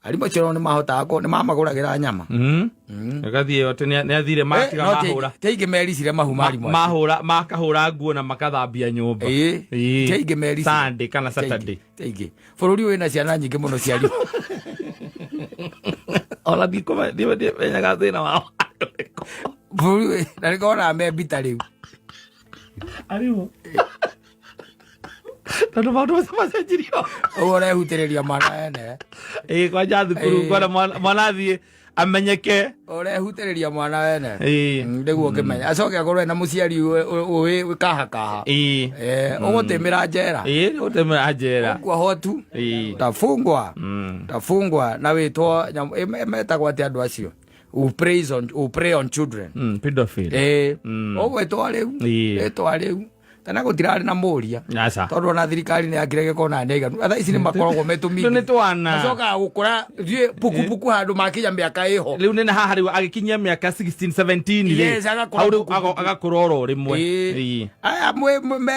Arimũ acio nao nĩ mahotaga nĩ mamagũragĩra nyama. Gathiĩ atĩ nĩ athire matiga No ti mahũra. ti aingĩ mericire mahu ma arimũ acio. Mahũra, makahũra nguo na makathambia nyũmba. Ĩĩ. Ti aingĩ mericire. Sunday kana Ti aingĩ, Saturday. Ti aingĩ. Bũrũri ũyũ wĩna ciana nyingĩ mũno cia arimũ. Ona ndimenyaga thĩna wao. Bũrũri ũyũ na nĩkonaga me mbita rĩu. Arimũ. Tondũ maũndũ macio macenjirio. Ũguo ũrehutĩrĩria mwana ene. Ĩĩ, kwanja thukuru kwana mwana athiĩ amenyeke. Ũrehutĩrĩria mwana wene. Ĩĩ. Nĩguo ũkĩmenya acoke akorwo ena mũciari ũĩ kahakaha. Ĩĩ. Ũgũtĩmĩra njera. Ĩĩ, ũgũtĩmĩra njera. Ũkuohwo tu. Tafungwa. Tafungwa na wĩtwo metagwo atĩa andũ acio who prey on children? Pedophile. Ĩĩ. Ũgwĩtwo rĩu. Rĩtwa rĩu kana gũtirarĩ na mũria. Aca. Tondũ ona thirikari nĩ yakire gĩkona nĩ aiganu, thaa ici nĩ makoragwo me tũmini. Rĩu nĩ twana. Macokaga gũkũra thiĩ pukupuku handũ makinya mĩaka ĩho. Rĩu nĩ haha rĩu agĩkinyia mĩaka 16 17 rĩ. Yes, agakũra Hau rĩu pukupuku. agakũra oro rĩmwe. Ĩĩ. Aya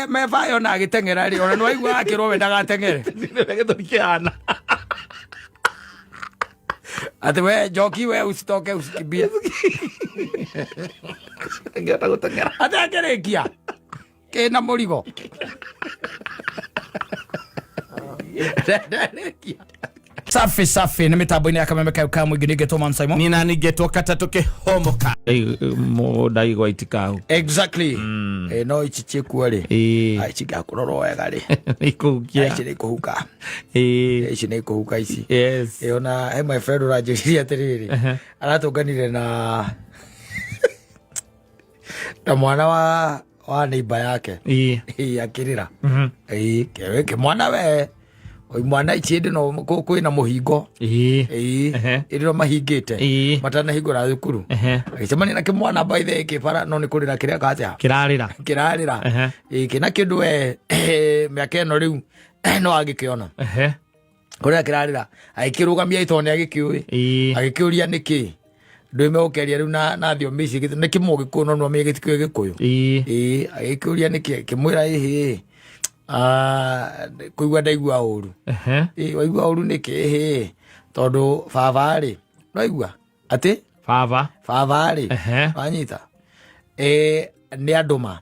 me bayo na agĩteng'era rĩ, ona nĩ waigua akĩrwo we ndagateng'ere. Nĩwe gĩthũri kĩhana. Atĩ we njoki, we usitoke, usikimbie. Ngĩhota gũteng'era. Atĩ akĩrĩkia kĩna mũrigo ndarĩkia. Safi safi, nĩ mĩtambo-inĩ ya Kameme kayo ka mũingĩ, nĩngetwo Man Simon. Nina ningetwo katatũ kĩhomoka mũndaigwa itikau. Exactly. No ici ciĩkuo rĩ. Ĩĩ. Ah, ici ngakũrorwo wega rĩ. Nĩikũhukia. Ici nĩ ikũhuka. Ici nĩ ikũhuka ici. Yes. Ona he my friend ũranjĩririe atĩrĩrĩ, aratũnganire na mwana wa neighbor yake. Ĩĩ, akĩrĩra. Ĩĩ, kewe kĩmwana we, oi mwana, ici hĩndĩ no kwĩna mũhingo. Ĩĩ. Ĩndĩ no mahingĩte. Matanahingũra thukuru. Agĩcemania na kĩmwana by the way kĩbara, no nĩ kũrĩra kĩrĩa kaja. Kĩrarĩra. Kĩrarĩra. Ĩĩ, kĩna kĩndũ we mĩaka ĩno rĩu no angĩkĩona. Kũrĩa kĩrarĩra, agĩkĩrũgamia ĩtondũ nĩ agĩkĩũĩ. Agĩkĩũria nĩkĩ ndũime gũkĩaria rĩu na thiomi ici, nĩ kĩmũgĩkũyũ no nĩwamenye gĩtikũĩ gĩkũyũ. Ĩĩ, agĩkĩũria nĩkĩ, kĩmwĩra ĩhĩ, kũigua ndaigua ũru. Ĩĩ, waigua ũru nĩkĩ? Ĩhĩ, tondũ baba rĩ, noigua atĩ Baba. Baba rĩ. Wanyita ĩ nĩ andũma.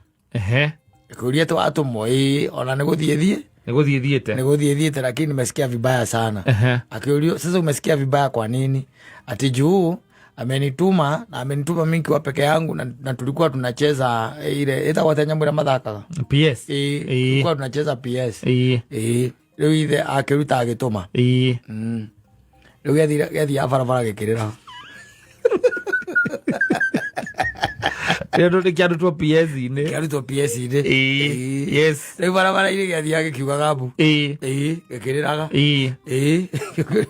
Kũria twatũmwo, ĩĩ, ona nĩ gũthiĩ thiĩ. Nĩ gũthiĩ thiĩte. Nĩ gũthiĩ thiĩte, lakini nimesikia vibaya sana. Akiulio, sasa umesikia vibaya kwa nini? Ati juu amenituma na amenituma mimi nikiwa peke yangu na tulikuwa tunacheza ile ĩtagwo atĩa nyamũ ĩrĩa mathakaga? PS. Ĩĩ, tulikuwa tunacheza PS. Ĩĩ, rĩu ithe akĩruta agĩtũma. Rĩu gĩathiaga barabara gĩkĩrĩra. Rĩu nĩ kĩarutwo PS-inĩ. Kĩarutwo PS-inĩ. Rĩu barabara-inĩ gĩathiaga gĩkiugaga mbu. Ĩĩ, gĩkĩrĩraga. Ĩĩ,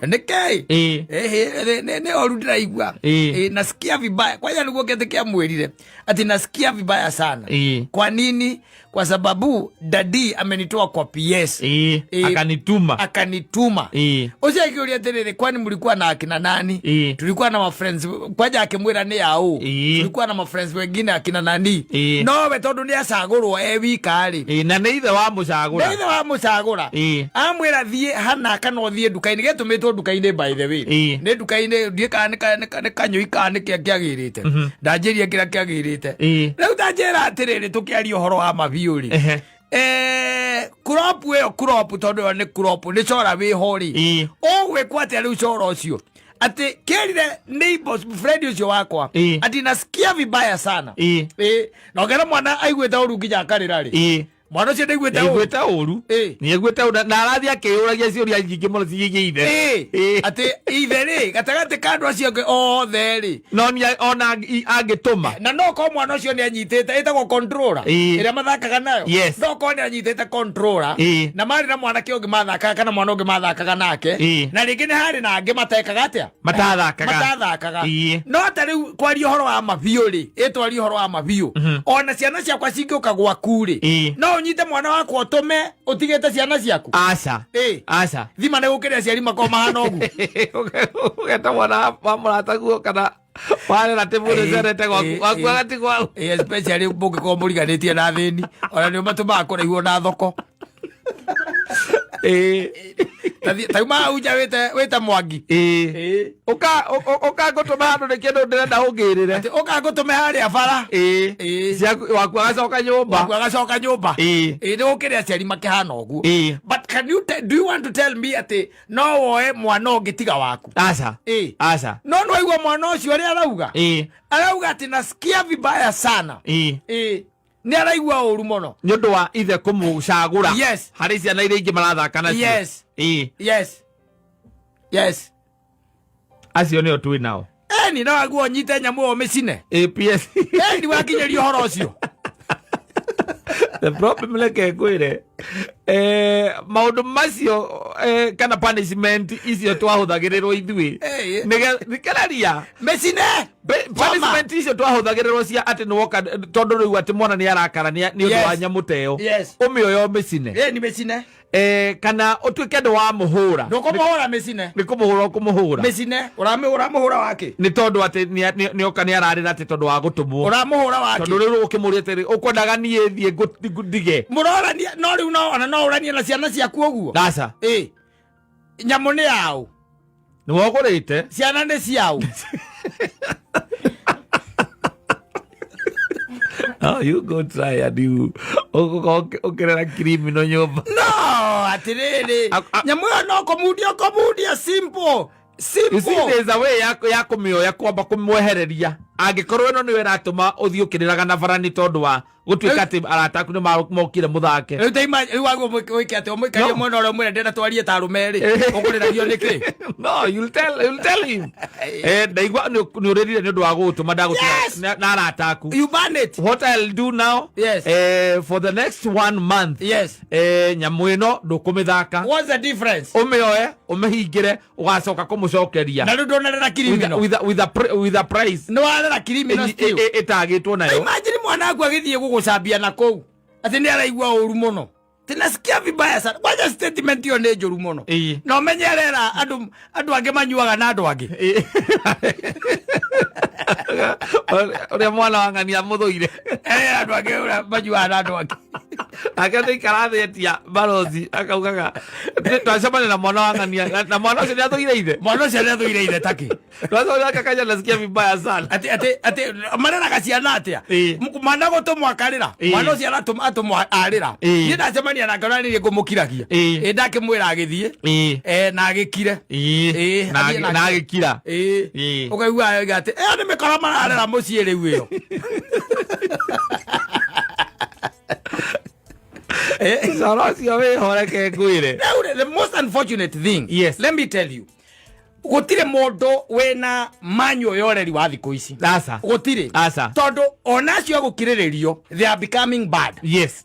nĩkĩ? Ĩhĩ, nĩ ũru ndĩraigua. Ĩĩ, nasikia vibaya kwanja, nĩguo kĩatĩ kĩamwĩrire ati nasikia vibaya sana. Kwa nini? Kwa sababu daddy amenitoa kwa PS. Akanituma. Akanituma. Ũcio akĩũria atĩrĩrĩ, kwani mlikuwa na akina nani? Tulikuwa na mafriends kwanja, akĩmwĩra nĩ aũ. Tulikuwa na mafriends wengine akina nani. Nowe tondũ nĩ acagũrwo e wika rĩ. Ĩĩ, na nĩ ithe wa mũcagũra. Nĩ ithe wa mũcagũra. Amwĩra thiĩ hana kana ũthiĩ nduka-inĩ, gĩtũmĩtwo nduka-inĩ by the way. Nĩ nduka-inĩ, ndiĩ kana nĩ kanyũi kana nĩ kĩa kĩagĩrĩte, ndanjĩrie kĩrĩa kĩagĩrĩte. Rĩu tanjĩra atĩrĩrĩ, tũkĩaria ũhoro wa mabiũ rĩ, crop ĩyo, crop tondũ ĩyo nĩ crop, nĩ cora wĩho rĩ, ũgwĩkwo atĩa rĩu cora ũcio? Atĩ kĩrire neighbors friend ũcio wakwa ati nasikia vibaya sana. Na ũngĩona mwana aiguĩte ũru nginya akarĩra rĩ, mwana ũcio ndaiguĩte ũru. Nĩaiguĩte ũru. Nĩaiguĩte ũru na arathiĩ akĩyũragia ciũria nyingĩ mũno ciĩgiĩ ithe. Atĩ ithe rĩ, gatagatĩ ka andũ acio angĩ othe rĩ, no nĩ ona angĩtũma. Na no korwo mwana ũcio nĩ anyitĩte ĩtagwo controller ĩrĩa mathakaga nayo. No korwo nĩ anyitĩte controller na marĩ na mwanake ũngĩ mathakaga kana mwana ũngĩ mathakaga nake, na rĩngĩ nĩ harĩ na angĩ matekaga atĩa? Matathakaga. Matathakaga. No ta rĩu kwaria ũhoro wa mabiũ rĩ, ĩtwaria ũhoro wa mabiũ, ona ciana ciakwa cingĩũka gwaku rĩ, no ũnyite mwana wakwa ũtũme ũtigĩte ciana ciaku? Aca. Aca. Thima nĩ gũkĩrĩ aciari makorwo mahana ũguo. Ũgeta mwana wa mũrataguo kana warera tĩ mũndũ ũcerete gwaku, waku agatigwo hau. Especially mũngĩkorwo mũriganĩtie na thĩni, ona nĩ matũmaga kũraihwo na thoko. Tauma hau nja wĩte Mwangi. Ĩĩ, ũka ngũtũme handũ, nĩ kĩndũ ndĩrenda ũngĩrĩre. Atĩ ũka ngũtũme harĩa bara. Ciaku waku agacoka nyũmba. Waku agacoka nyũmba. Ĩĩ, nĩ gũkĩrĩ aciari makĩhana ũguo. But can you do you want to tell me atĩ no woe mwana ũngĩ tiga waku? Aca. Aca. No nĩwaigua mwana ũcio ũrĩa arauga? Arauga atĩ nasikia vibaya sana. Ĩĩ, nĩ araigua ũru mũno. Nĩ ũndũ wa ithe kũmũcagũra harĩ ciana iria ingĩ marathaka nacio. Yes. Acio nĩo twĩ nao. Eni no aguo nyite nyamũ ĩyo mĩcine. APS. Eni wakinyĩria ũhoro ũcio. The problem, reke ngwĩre, maũndũ macio, kana punishment icio twahũthagĩrĩrwo ithuĩ, thikĩrĩria. Mĩcine. Punishment icio twahũthagĩrĩrwo cia atĩ nĩwoka tondũ rĩu atĩ mwana nĩ arakara nĩ ũndũ wa nyamũ ta ĩyo, ũmĩoya ũmĩcine. Eni mĩcine. Kana ũtuĩke ndĩ wa mũhũra. Ndũkũmũhũra, mĩcine. Nĩ kũmũhũra ũkũmũhũra. Mĩcine. Ũramũhũra wakĩ? Nĩ tondũ atĩ nĩoka nĩ ararĩra atĩ tondũ wa gũtũmwo. Ũramũhũra wakĩ? Tondũ rĩu ũkĩmũria atĩrĩ, ũkwendaga niĩ thiĩ ndige? Mũrorania no rĩu no ona no ũranie na ciana ciaku ũguo? Aca. Ĩ nyamũ nĩ yaũ? Nĩ wogũrĩte. Ciana nĩ ciaũ? Oh, you go try and you ũgũkorwo ũkĩrera criminal nyũmba. No atĩrĩrĩ, nyamũ ĩyo no kũmundia kũmundia, simple. You see, simple. there's a way ya kũmĩoya, kwamba kũmwehereria, angĩkorwo ĩno nĩyo ĩratũma ũthiĩ ũkĩrĩraga na bara nĩ tondũ wa gũtuĩka atĩ arata aku nĩ mokire mũthake. Rĩu ta rĩu waguo wĩke atĩ ũmũikarie No. mwena ũrĩa ũmwĩre ndĩrenda twarie ta arũme rĩ, ũkũrĩragio nĩkĩ? No, you'll tell him, ndaigua nĩ ũrĩrire nĩ ũndũ wa gũgũtũma ndagũtiga na arata aku. You ban it. What I'll do now, for the next one month, nyamũ ĩno ndũkũmĩthaka. What's the difference? Ũmĩoe ũmĩhingĩre, ũgacoka kũmũcokeria. Na rĩu ndũnarera with a, criminal. with a price. Nĩ warera criminal still. Ĩtagĩtwo nayo. Imagine mwana waku agĩthiĩ gũgũcambia na kũu atĩ nĩ araigua ũru mũno, atĩ nasikia vibaya sana. Kwanza statement ĩyo nĩ njũru mũno. Na ũmenye arera andũ angĩ manyuaga na andũ angĩ. Ũrĩa mwana wa ng'ania mũthũire. Arera andũ angĩ ũrĩa manyuaga na andũ angĩ. Ake nĩ ikara thĩ etia barothi akaugaga, "Twacemania na mwana wa ng'ania na mwana ũcio nĩ athũire ithe." Mwana ũcio nĩ athũire ithe takĩ? Twacemania nake akanya, "Nasikia vibaya sana." Atĩ mareraga ciana atĩa? Mwana gũtũmwo akarĩra. Mwana ũcio aratũmwo arĩra. Niĩ ndacemania nake ona nĩ ngũmũkiragia. Ĩ ndakĩmwĩra agĩthiĩ. Na agĩkire. Na athiĩ nake. Na agĩkira. Ũkaigua oiga atĩ ĩyo nĩ mĩkora mararera mũciĩ rĩu ĩyo. Coro ũcio wĩho, reke ngwĩre. Rĩu the most unfortunate thing, let me tell you, gũtirĩ mũndũ wĩna manual ya ũreri wa thikũ ici. Aca. Gũtirĩ. Aca. Tondũ ona acio agũkirĩrĩrio, they are becoming bad.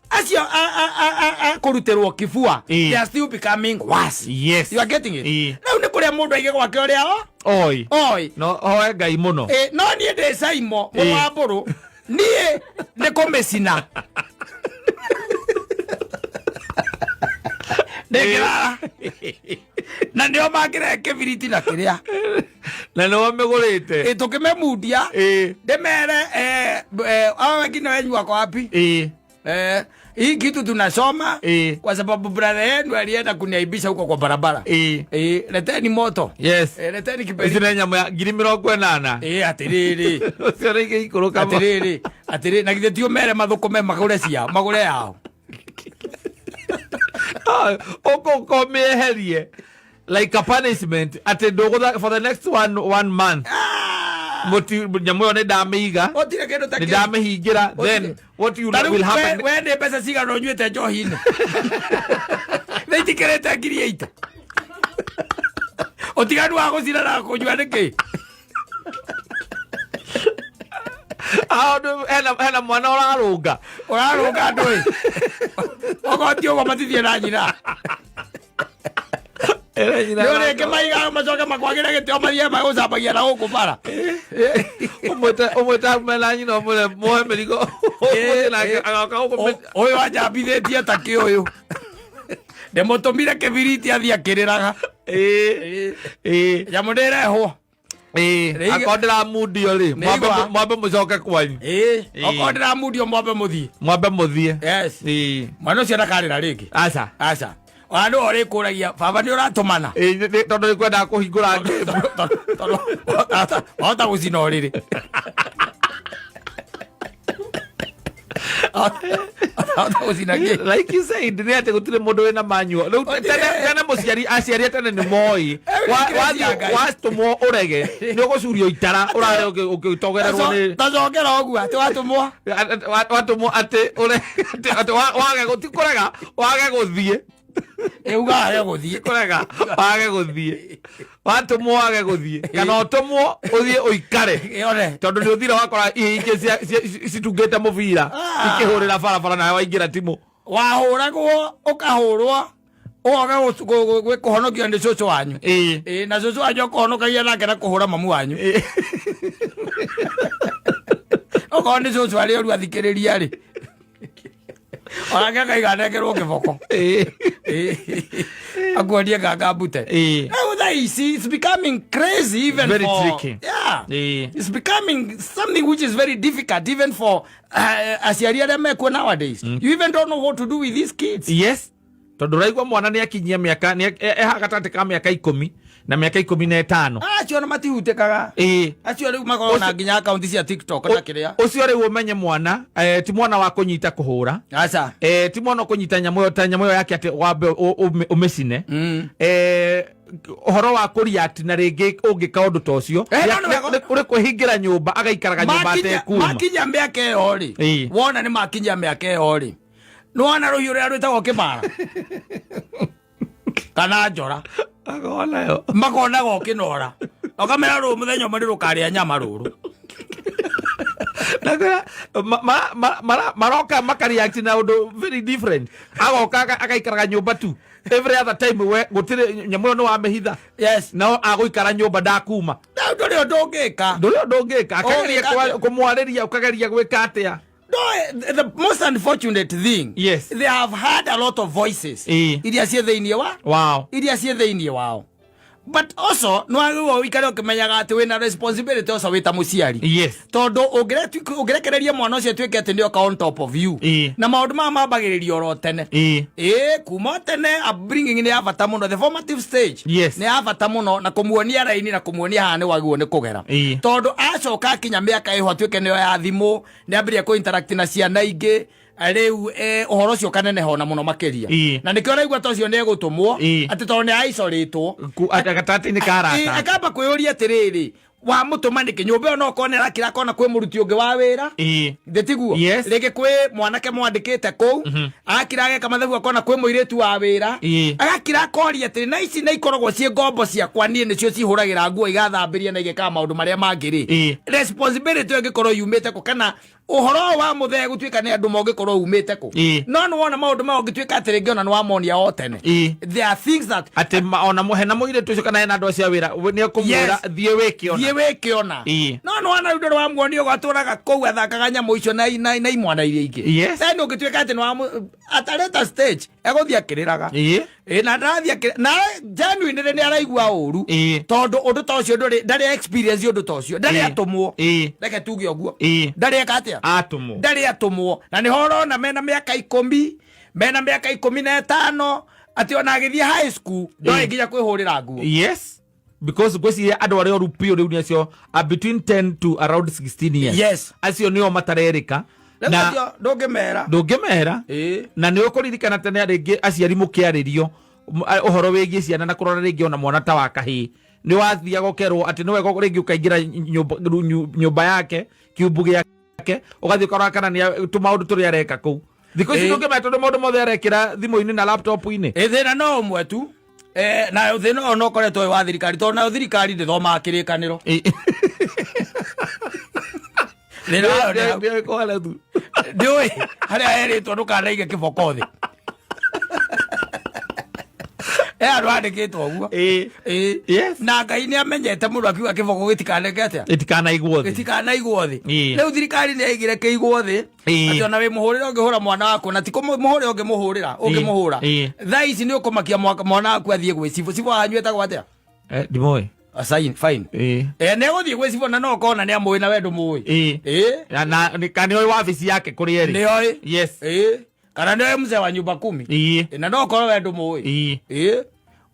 Acio a kũrutĩrwo kibua, they are still becoming worse. You are getting it? Rĩu nĩ kũrĩa mũndũ aige gwake ũrĩa o Oi. Oi. No hoe Ngai mũno. No niĩ ndĩ Saimo mũrũ wa mbũrũ, niĩ nĩ kũmĩcina ndĩngĩrara na nĩo mangĩrehe kĩbiriti na kĩrĩa. Na nĩwe mĩgũrĩte. Tũkĩmĩmundia, ndĩmere, hao wengine wenyu wako wapi? Hii kitu tunasoma kwa sababu brother yenu alienda kuniaibisha huko kwa barabara. Leteni moto. Leteni ici kibiriti. Nĩ nyamũ ya 80,000. Atĩrĩrĩ. Ũcio rĩngĩ ikũrũka. Atĩrĩrĩ, atĩrĩrĩ, na githĩ ti ũmere mathũkũme magũre ciao, magũre yao? Ũkũka ũmĩeherie like a punishment atĩ ndũgũtha for the next one month. Mũti nyamũ ĩyo nĩ ndamĩiga. Gũtirĩ kĩndũ ta nĩ kĩu. ndamĩhingĩra. Then what you Ta rĩu will happen? We nĩ mbeca cigana ũnyuĩte njohi-inĩ nĩ itikĩrĩte 80,000? Ũtiganu wa gũcira na kũnyua nĩ kĩ? Ah, hena mwana ũrarũnga. Ũrarũnga andũ ĩ, okorwo ti ũguo matithie na nyina. Ĩra nyina. Nĩ ũrĩngĩ maiga macoke makwagĩre gĩtĩo mathiĩ magũcambagia na gũkũ bara. Ũmwĩte hau mena nyina, ũmwĩre muohe mĩrigo, ũmwĩte nake agoka gũkũ. Ũyũ anjambithĩtie ta kĩ, ũyũ ndĩmũtũmire kĩbiriti athiĩ akĩrĩraga. Nyamũ ndĩrehwo. Ĩĩ, akorwo ndĩramundio rĩ, Nĩigua. mwambe mũcoke kwanyu. Ĩĩ. Ĩĩ. Okorwo ndĩramundio mwambe mũthiĩ. Mwambe mũthiĩ. Yes. Ĩĩ. Mwana ũcio ndakarĩra rĩngĩ. Aca. Aca. Ona nĩwe ũrĩkũragia baba nĩ ũratũmana. Ĩĩ, tondũ nĩ kwendaga kũhingũra game. Tondũ wahota gũcina ũrĩrĩ. Wahota gũcina kĩ? Like you said, nĩ atĩ gũtirĩ mũndũ wĩna manual. Rĩu tene mũciari, aciari a tene nĩ moĩ. Rĩu nĩ kĩrĩa Ngai. Watũmwo ũrege, nĩ ũgũcurio itara, ũrare ũgĩtogererwo nĩ Tacokera ũguo atĩ watũmwo. Watũmwo atĩ atĩ wage ti kũrega, wage gũthiĩ. Uga wage gũthiĩ. Kũrega, wage gũthiĩ. Watũmwo wage gũthiĩ kana ũtũmwo ũthiĩ ũikare. Yone. Tondũ nĩ ũthire wakora ihĩ ingĩ citungĩte mũbira ikĩhũrĩra barabara nawe waingĩra timũ. Wahũragwo ũkahũrwo ũgoka kũhonokio nĩ cũcũ wanyu. Ĩĩ, na cũcũ wanyu akũhonokagia nake na kũhũra mamu wanyu. Okorwo nĩ cũcũ arĩ ũru athikĩrĩria rĩ, onake akaiga anengerwo kĩboko. Ĩĩ. Akuonie nganga mbute. Rĩu thaa ici it's becoming crazy even Very for tricky. Yeah. It's becoming something which is very difficult even for aciari arĩa mekuo nowadays. You even don't know what to do with these kids. Yes, tondũ ũraigua mwana nĩ akinyia mĩaka nĩ eha gatagatĩ ka mĩaka 10 na mĩaka 15. Acio na matihutĩkaga. Acio rĩu makoragwo na nginya akaunti cia TikTok na kĩrĩa. Ũcio rĩu ũmenye mwana ti mwana wa kũnyita kũhũra. Aca. Ti mwana ũkũnyita nyamũ ĩyo ta nyamũ ĩyo yake atĩ wambe ũmĩcine. Ũhoro wa kũriati na rĩngĩ ũngĩka ũndũ ta ũcio No, no, no. ũrĩ kwĩhingĩra nyũmba agaikaraga nyũmba atekuma. Makinya mĩaka ĩyo rĩ, wona nĩ makinya mĩaka ĩyo rĩ, nĩwona rũhiũ rũrĩa rwĩtagwo kĩmara kana njora. Akonayo. Makonaga ũkĩnora ũkamera rũ mũthenya ũmwe nĩ rũkarĩa nyama rũrũ. Maroka makareact na ũndũ very different. Agoka agaikaraga nyũmba tu every other time, we gũtirĩ nyamũ ĩyo nĩ wamĩhitha. Yes. Nao agũikara nyũmba ndakuma. Rĩu ndũrĩ ũndũ ũngĩka. Ndũrĩ ũndũ ũngĩka, akageria Ũngĩka atĩa? kũmwarĩria, ũkageria gwĩka atĩa. No, the most unfortunate thing, they have had a lot of voices iria ciĩ thĩinĩ wa iria ciĩ thĩinĩ wao, but also nĩ wagĩrĩirwo ũikare ũkĩmenyaga atĩ wĩna responsibility also wĩ ta mũciari. Tondũ ũngĩrekereria mwana ũcio atuĩke atĩ nĩ oka on top of you, na maũndũ maya mambagĩrĩria oro tene. Ĩĩ, kuma tene upbringing nĩ ya bata mũno, the formative stage nĩ ya bata mũno, na kũmuonia raini na kũmuonia haha nĩ wagĩrĩirwo nĩ kũgera. Tondũ acoka akinya mĩaka ĩho atuĩke nĩyo ya thimũ, nĩ ambĩrĩria kũ interact na ciana ingĩ, rĩu ũhoro ũcio ũkaneneha ona mũno makĩria. Na nĩkĩo ũraigua ta ũcio nĩ egũtũmwo atĩ tondũ nĩ aicorĩtwo Gatagatĩ-inĩ ka arata. Akamba kwĩyũria atĩrĩrĩ, wamũtũma nĩkĩ nyũmba ĩyo? No okorwo nĩ arakira akona kwĩ mũruti ũngĩ wa wĩra. Ndĩtiguo? Yes. Rĩngĩ kwĩ mwanake mwandĩkĩte kũu, akira ageka mathabu akona kwĩ mũirĩtu wa wĩra. Agakira akoria atĩrĩ, na ici na ikoragwo ciĩ ngombo ciakwa niĩ, nĩcio cihũragĩra nguo, igathambĩria na igekaga maũndũ marĩa mangĩ rĩ, responsibility ĩyo ĩngĩkorwo yumĩte kũ, kana ũhoro ũyũ wa mũthee gũtuĩka nĩ andũ mongĩkorwo umĩte kũ? No nĩ wona maũndũ maya ũngĩtuĩka atĩ rĩngĩ ona nĩ wamonia o tene, there are things that atĩ ona hena mũirĩtu ũcio kana hena andũ acio a wĩra, nĩ ekũmwĩra, thiĩ wĩke ona. Thiĩ wĩke ona. No nĩ wona rĩu ndũrĩ wamuonia ũguo atũraga kũu athakaga nyamũ icio na imwana iria ingĩ. Then ũngĩtuĩka atĩ nĩ wamu at a later stage egũthiĩ akĩrĩraga. Ĩ, na ndarathiĩ na genuinely nĩ araigua ũru tondũ ũndũ ta ũcio ndũrĩ ndarĩ experience ũndũ ta ũcio, ndarĩ atũmwo. Reke tuge ũguo. Ndarĩ eka atĩa? Atũmwo. Ndarĩ atũmwo, na nĩho ũrona mena mĩaka 10, mena mĩaka 15, atĩ ona agĩthiĩ high school ndoĩ nginya kwĩhũrĩra nguo. Yes, because ngwĩciria andũ arĩa oru biũ rĩu nĩ acio are between 10 to around 16 years. Acio nĩo matarerĩka. Rĩu Na acio ndũngĩmera. Ndũngĩmera. Na nĩ ũkũririkana tene rĩngĩ aciari mũkĩarĩrio ũhoro wĩgiĩ ciana na kũrora rĩngĩ ona mwana ta wa kahĩĩ, nĩ wathiaga ũkerwo atĩ nĩ wega rĩngĩ ũkaingĩra nyũmba yake, kiumbu gĩake, ũgathiĩ ũkarora kana nĩ tũmaũndũ tũrĩa areka kũu. Thikũ ici ndũngĩmenya tondũ maũndũ mothe arekĩra thimũ-inĩ na laptop-inĩ. Ĩ, thĩna no ũmwe tu. Nayo thĩna ũyũ no ũkoretwo wĩ wa thirikari, tondũ nayo thirikari ndĩthomaga kĩrĩkanĩro. Thĩna wayo nĩ hau. Nĩ kũhara tu. Ndiũĩ harĩa herĩtwo ndũkanaige kĩboko thĩ, e andũ andĩkĩtwo ũguo. Na Ngai nĩ amenyete mũndũ akiuga kĩboko gĩtikaneke atĩa? Ĩtikanaigwo thĩ. Gĩtikanaigwo thĩ. Rĩu thirikari nĩ yaigire kĩigwo thĩ, atĩ ona wĩ mũhũrĩre ũngĩhũra mwana waku, na ti kũmũhũrĩra ũngĩmũhũrĩra ũngĩmũhũra. Thaa ici nĩ ũkũmakia mwana waku athiĩ gwĩ cibũ. Cibũ wanyu etagwo atĩa? Ndimoĩ. Sign fine. Eh, nä gå thiä gwä cibå na no kona nä amå na we ndå må ä. Na kana nĩ oĩ wabici yake kũrĩa ĩrĩ. Nä oä. Yes. Kana nä oä mzee wa nyumba kumi. Na no korwo we ndå må ä.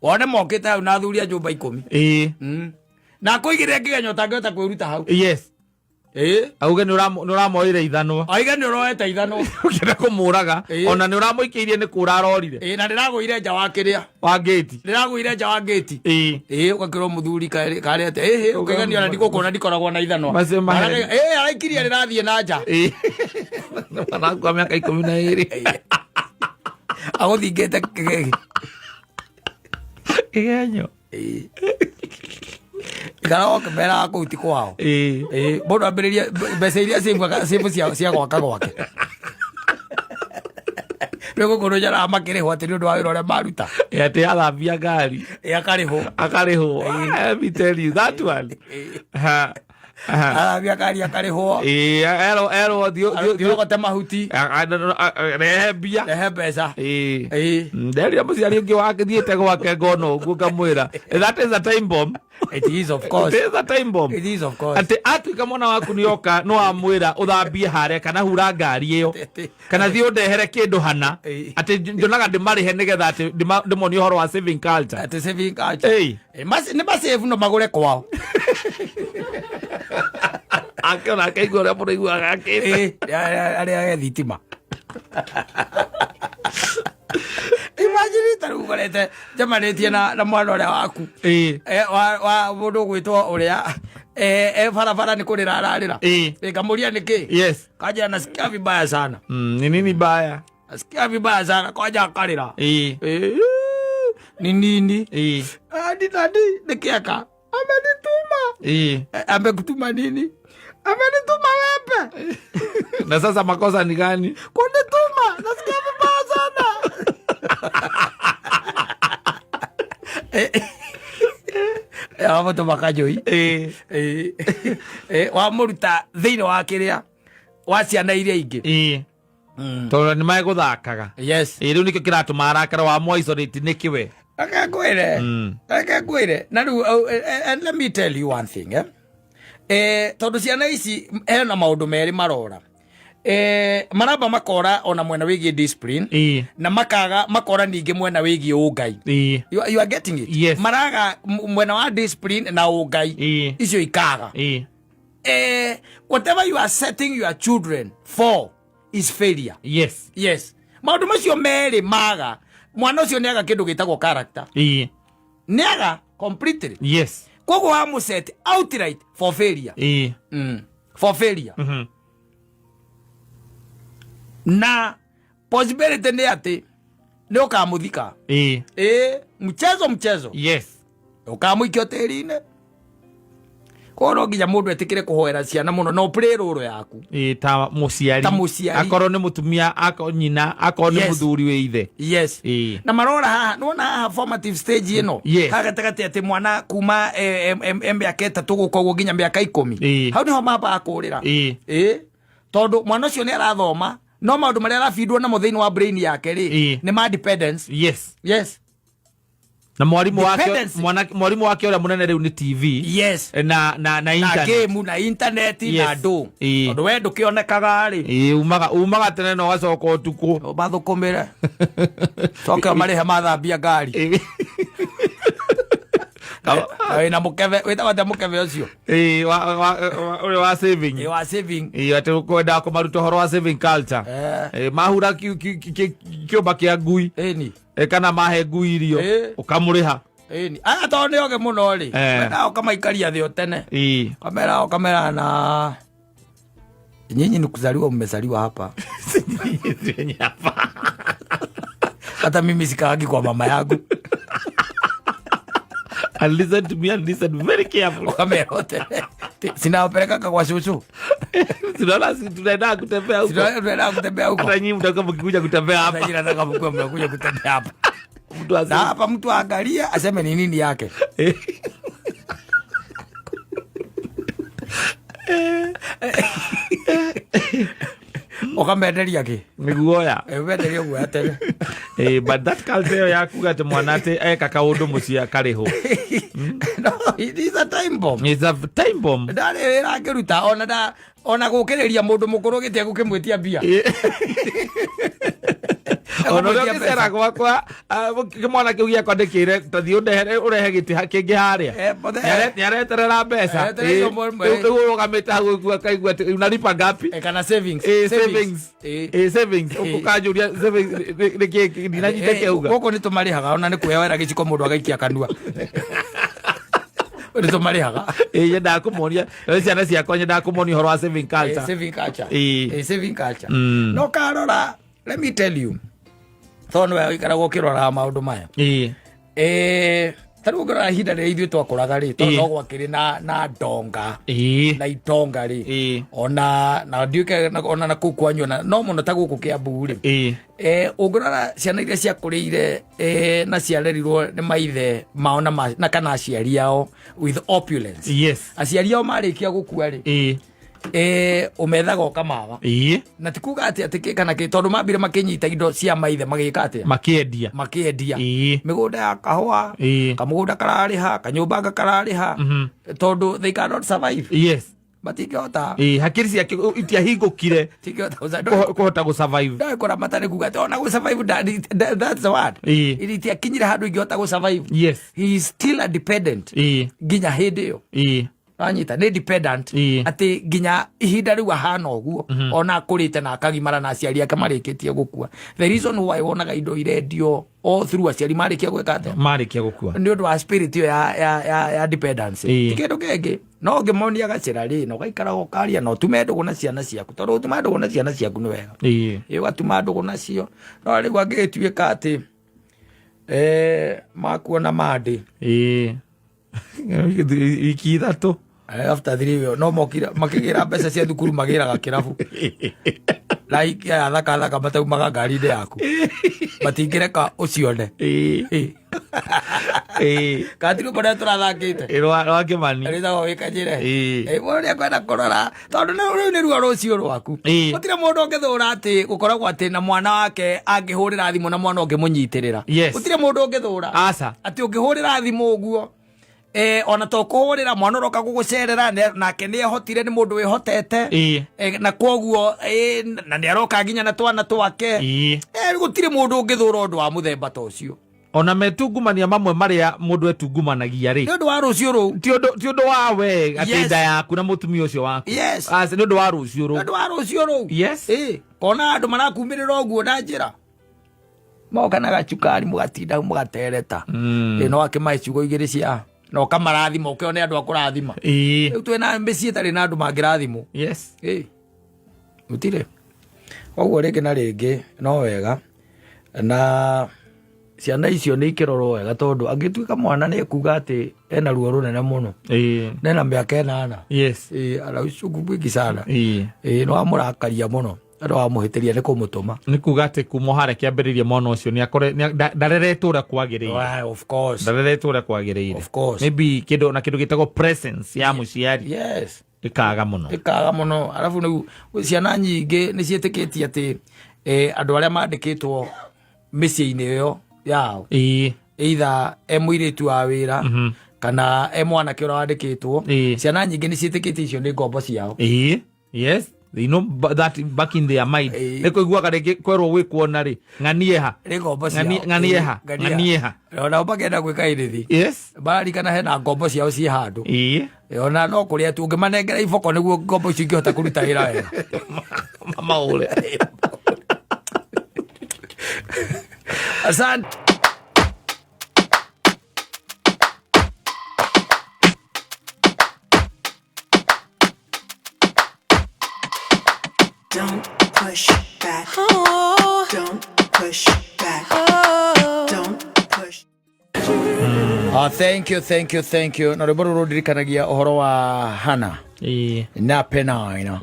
Wone mokä te hau na athuri a nyumba 10. Na kå igä rä kä genyo å tangä hota kwä ruta hau. Yes. Auge nä ũramoire ithanwa. Oige nä å roete ithanwa. Ũkĩenda kũmũraga. Ona nä ũramũikĩirie nĩ kũra arorire. Na ndä ragå ire nja wa kä rä a. Wa ngĩti. Ndä ragå ire nja wa ngĩti. Å gakä rwo må thuri karä ate å kägania ona ndigå kuona ndikoragwo na ithanwa. Macio maheni. Araikirie rä rathiä na nja. Mwana waku wa mĩaka 12. Agå thingä te kĩgenyo. Ikara å meraga kå u ti kwao. Må ndå ambä rä rie mbeca iria cĩbu cia gwaka gwake. Rä gå kå rå njaraga makä rä hwo atä nä å ndå wa wä ra å rä a maruta. Atä athambia ngari. Akarä hwo. Akarä hwo. Let me tell you that one. Athambia ngari akarä hwo. Erwo erwo thiå mahuti. Rehe mbia. Rehe mbeca. Nderire må ciari å ngä wathiä te gwake ngona å guo ngamwä ra that is a time bomb. It is, of course. It is a time bomb. It is, of course. Atä atuä mwana waku nä oka no amwä ra å thambie harĩa kana hura ngari ä yo kana thiä å ndehere kä ndå hana atä njonaga ndä marä he nä getha atä ndä monie å horo wa saving culture. Atä saving culture. Nä macave no magå kwao. Akĩona akaigua ũrĩa mũndũ aiguaga akĩte. Arĩa e thitima. Imagine ta rĩu ũkorete njemanĩtie na mwana ũrĩa waku. Wa mũndũ ũgwĩtwo ũrĩa e barabara nĩ kũrĩra ararĩra. Ngamũria nĩkĩ? Yes. Kanja nasikia vibaya sana. Ni nini baya? Nasikia vibaya sana kwanja akarĩra. Ni nini? Adi nani nikiaka. Amenituma. Amekutuma nini? Amenituma wembe. Na sasa makosa ni gani? Kunituma, nasikia vibaya sana. Wamũtũma kanyũi. Wamũruta thĩinĩ wa kĩrĩa wa ciana iria ingĩ. Tondũ nĩ megũthakaga. Yes. Rĩu nĩkĩo kĩratũma arakara wa isolate nĩkĩ we? Reke ngwĩre. Reke ngwĩre. Na rĩu and let me tell you one thing, eh? Tondũ ciana ici hena maũndũ merĩ marora. Maramba makora ona mwena wĩgiĩ discipline. Na makaga makora ningĩ mwena wĩgiĩ ũngai. You are getting it? Yes. Maraga mwena wa discipline na ũngai. Icio ikaga. Whatever you are setting your children for is failure. Yes. Yes. Maũndũ macio merĩ maga mwana ũcio nĩaga kĩndũ gĩtagwo character. Nĩaga completely. Yes. Koguo wamũset outright for failure. For failure. Na possibility nĩ atĩ nĩ ũkamũthika. Mchezo mchezo. Yes. Ũkamũikia tĩri-inĩ. Koguo no nginya mũndũ etĩkĩre kũhoera ciana mũno na ũplay role yaku. Ta mũciari. Ta mũciari. Akorwo nĩ mũtumia, akorwo nyina, akorwo nĩ mũthuri wĩ ithe. Yes. Na marora haha, nĩwona haha formative stage ĩno. Yes. Haha gatagatĩ atĩ mwana kuma mĩaka 3 gũka ũguo nginya mĩaka 10. Hau nĩho mambaga kũrĩra. Tondũ mwana ũcio nĩ arathoma, no maũndũ marĩa arabindwo namo thĩinĩ wa brain yake rĩ, nĩ ma dependence. Yes. Yes. Na mwarimu wake, mwarimu wake ũrĩa mũnene rĩu nĩ TV. Yes. Na internet. Na game na internet na ndũ. Tondũ we ndũkĩonekaga rĩ. Umaga tene na ũgacoka ũtukũ. Ũmathũkũmĩre. Coke ũmarĩhe mathambia ngari. Na wĩna mũkebe, wĩtagwo atĩa mũkebe ũcio? Ũrĩa wa saving. Wa saving. Atĩ kwendaga kũmaruta ũhoro wa saving culture. Mahura kĩũmba kĩa ngui. Kana mahe ngui irio ũkamũrĩha. Aya tondũ nĩ oge mũno rĩ. Wendaga ũkamaikaria thĩ o tene. Kamera kamera na nyinyi ni kuzaliwa mmezaliwa hapa. Hata mimi sikaagi kwa mama yangu. And listen to me and listen very carefully. Kamera yote. Sinawapeleka kwa shushu. Tunaona tunaenda kutembea huko. Tunaenda kutembea huko. Hata nyinyi mtakuwa mkikuja kutembea hapa. Hata nyinyi nataka mkue mnakuja kutembea hapa. Mtu na hapa mtu aangalia aseme ni nini yake. Ukamenderia ki? Miguoya. Umenderia guoya tene. But that culture ĩyo ya kuga atĩ mwana atĩ eka kaũndũ mũciĩ akarĩhwo. No, it is a time bomb. It's a time bomb. Ndarĩ wĩra angĩruta ona da ona gũkĩrĩria mũndũ mũkũrũ gĩtĩ egũkĩmwĩtia mbia. Ona ũrĩa Egũmwĩtia ũngĩcera mbeca. gwakwa, kĩmwana kĩu gĩakwa ndĩkĩre tathiĩ ũndehere ũrehe gĩtĩ kĩngĩ harĩa. But Nĩareterera mbeca. Areterera Rĩu ũrũgamĩte hau ũguo akaigua atĩ unalipa ngapi? Kana savings. Savings. Savings. Ũkanjũria savings nĩkĩ ndinanyita kĩauga. Gũkũ nĩ tũmarĩhaga ona nĩ kuoya gĩciko mũndũ agaikia kanua. Nĩ tũmarĩhaga. Nyendaga kũmonia ciana ciakwa, nyendaga kũmonia ũhoro wa saving culture. Saving culture. Saving culture. No karora, let me tell you, tondũ nĩwe ũikaraga ũkĩroraga maũndũ maya. Ta rĩu ũngĩrora ihinda rĩrĩa ithuĩ twakũraga rĩ, tondũ no gwakĩrĩ na ndonga na itonga rĩ, ona na ndiũĩ ona na kũu kwanyu, ona no mũno ta gũkũ Kĩambu rĩ, ũngĩrora ciana iria ciakũrĩire na ciarerirwo nĩ maithe mao na kana aciari ao with opulence, aciari ao marĩkia gũkua rĩ, ũmethaga ũkamaga. Na ti kuga atĩ atĩ kĩ kana kĩ, tondũ mambire makĩnyita indo cia maithe magĩka atĩa? Makĩendia. Makĩendia. Mĩgũnda ya kahũa, kamũgũnda kararĩha, kanyũmbanga kararĩha, tondũ they cannot survive. Matingĩhota. Hakiri ciake itiahingũkire. Tingĩhota kũhota gũ-survive. Ndagä kũramata nĩ kuga atĩ ona gũ survive that's the word. Itiakinyire handũ ingĩhota gũ survive. He is still a dependent nginya hĩndĩ ĩyo. Wanyita, nĩ dependent. Atĩ nginya ihinda rĩu ahana ũguo, ona akũrĩte na akagimara na aciari ake marĩkĩtie gũkua. The reason why wonaga indo irendio all through aciari marĩkia gwĩka atĩa? Marĩkia gũkua. Nĩ ũndũ wa spirit ĩyo ya dependency. Ti kĩndũ kĩngĩ. No ũngĩmonia gacĩra rĩ, na ũgaikaraga ũkaria na ũtume ndũgũ na ciana ciaku, tondũ ũtuma ndũgũ na ciana ciaku nĩ wega. Ũgatuma ndũgũ nacio, no rĩu angĩgĩtuĩka atĩ makuona mandĩ. Wiki 3. After 3 no mokire makĩgĩra mbeca cia thukuru, magĩraga kĩrabu like aya thaka thaka mataumaga ngari-inĩ yaku, matingĩreka ũcione. Katirĩ kũrĩa tũrathakĩte. Rwa Kĩmani. Rĩtagwo wĩkanyĩre. Mũndũ nĩekwenda kũrora tondũ rĩu nĩ ruo rũciũ rwaku. Gũtirĩ mũndũ ũngĩthũra atĩ gũkoragwo atĩ na mwana wake angĩhũrĩra thimũ na mwana ũngĩmũnyitĩrĩra. Gũtirĩ mũndũ ũngĩthũra Aca. Atĩ ũngĩhũrĩra thimũ ũguo, ona to kũhũrĩra mwana ũroka gũgũcerera, nake nĩ ehotire, nĩ mũndũ wĩhotete. Na koguo, na nĩ aroka nginya na twana twake. Gũtirĩ mũndũ ũngĩthũra ũndũ wa mũthemba ta ũcio. Ona metungumania mamwe marĩa mũndũ etungumanagia rĩ, nĩ ũndũ wa rũciũ rũu. Ti ũndũ wa we atĩ nda yaku na mũtumia ũcio waku. Aca, nĩ ũndũ wa rũciũ rũu. Nĩ ũndũ wa rũciũ rũu. Kona andũ marakumĩrĩra ũguo na njĩra moka na gacukari, mũgatinda mũgatereta. No akĩmahe ciugo igĩrĩ cia na ũkamarathima, ũkĩone andũ a kũrathima. Rĩu twĩna mĩciĩ ĩtarĩ na andũ mangĩrathimwo. Gũtirĩ. Koguo rĩngĩ na rĩngĩ no wega na ciana icio nĩ ikĩrorwo wega, tondũ angĩtuĩka mwana nĩ ekuga atĩ ena ruo rũnene mũno, nena mĩaka 8. Ana uchungu mwingi sana. Nĩ wamũrakaria mũno, na wamũhĩtĩria nĩ kũmũtũma. Nĩ kuga atĩ kuma harĩa kĩambĩrĩria mwana ũcio nĩ akore ndareretwo ũrĩa kwagĩrĩire. Why, of course. Ndareretwo ũrĩa kwagĩrĩire. Of course. Maybe kĩndũ na kĩndũ gĩtagwo presence ya mũciari ĩkaga mũno. Ĩkaga mũno. Arabu rĩu ciana nyingĩ nĩ ciĩtĩkĩtie atĩ andũ arĩa mandĩkĩtwo mĩciĩ-inĩ ĩyo yao, either e mũirĩtu wa wĩra kana e mwanake ũrĩa wandĩkĩtwo, ciana nyingĩ nĩ ciĩtĩkĩtie icio nĩ ngombo ciao. Yes. They know that back in their mind. Nĩ kũiguaga rĩngĩ kwerwo gwĩkuona rĩ, ng'anie ha. Nĩ ngombo ciao. Ng'anie ha. Ng'anie ha. Ng'anie ha. Ona makenda gwĩka anything. Mararikana hena ngombo ciao ciĩ handũ. Ona no kũrĩa tu ũngĩmanengera iboko nĩguo ngombo icio ingĩhota kũruta wĩra wega. Maũre. Asante. Don't push back. Oh. Don't push back. Oh. Don't push. Thank you, thank you, thank you. Na rwĩmbo rũrũ rũndirikanagia ũhoro wa Hannah na Penina.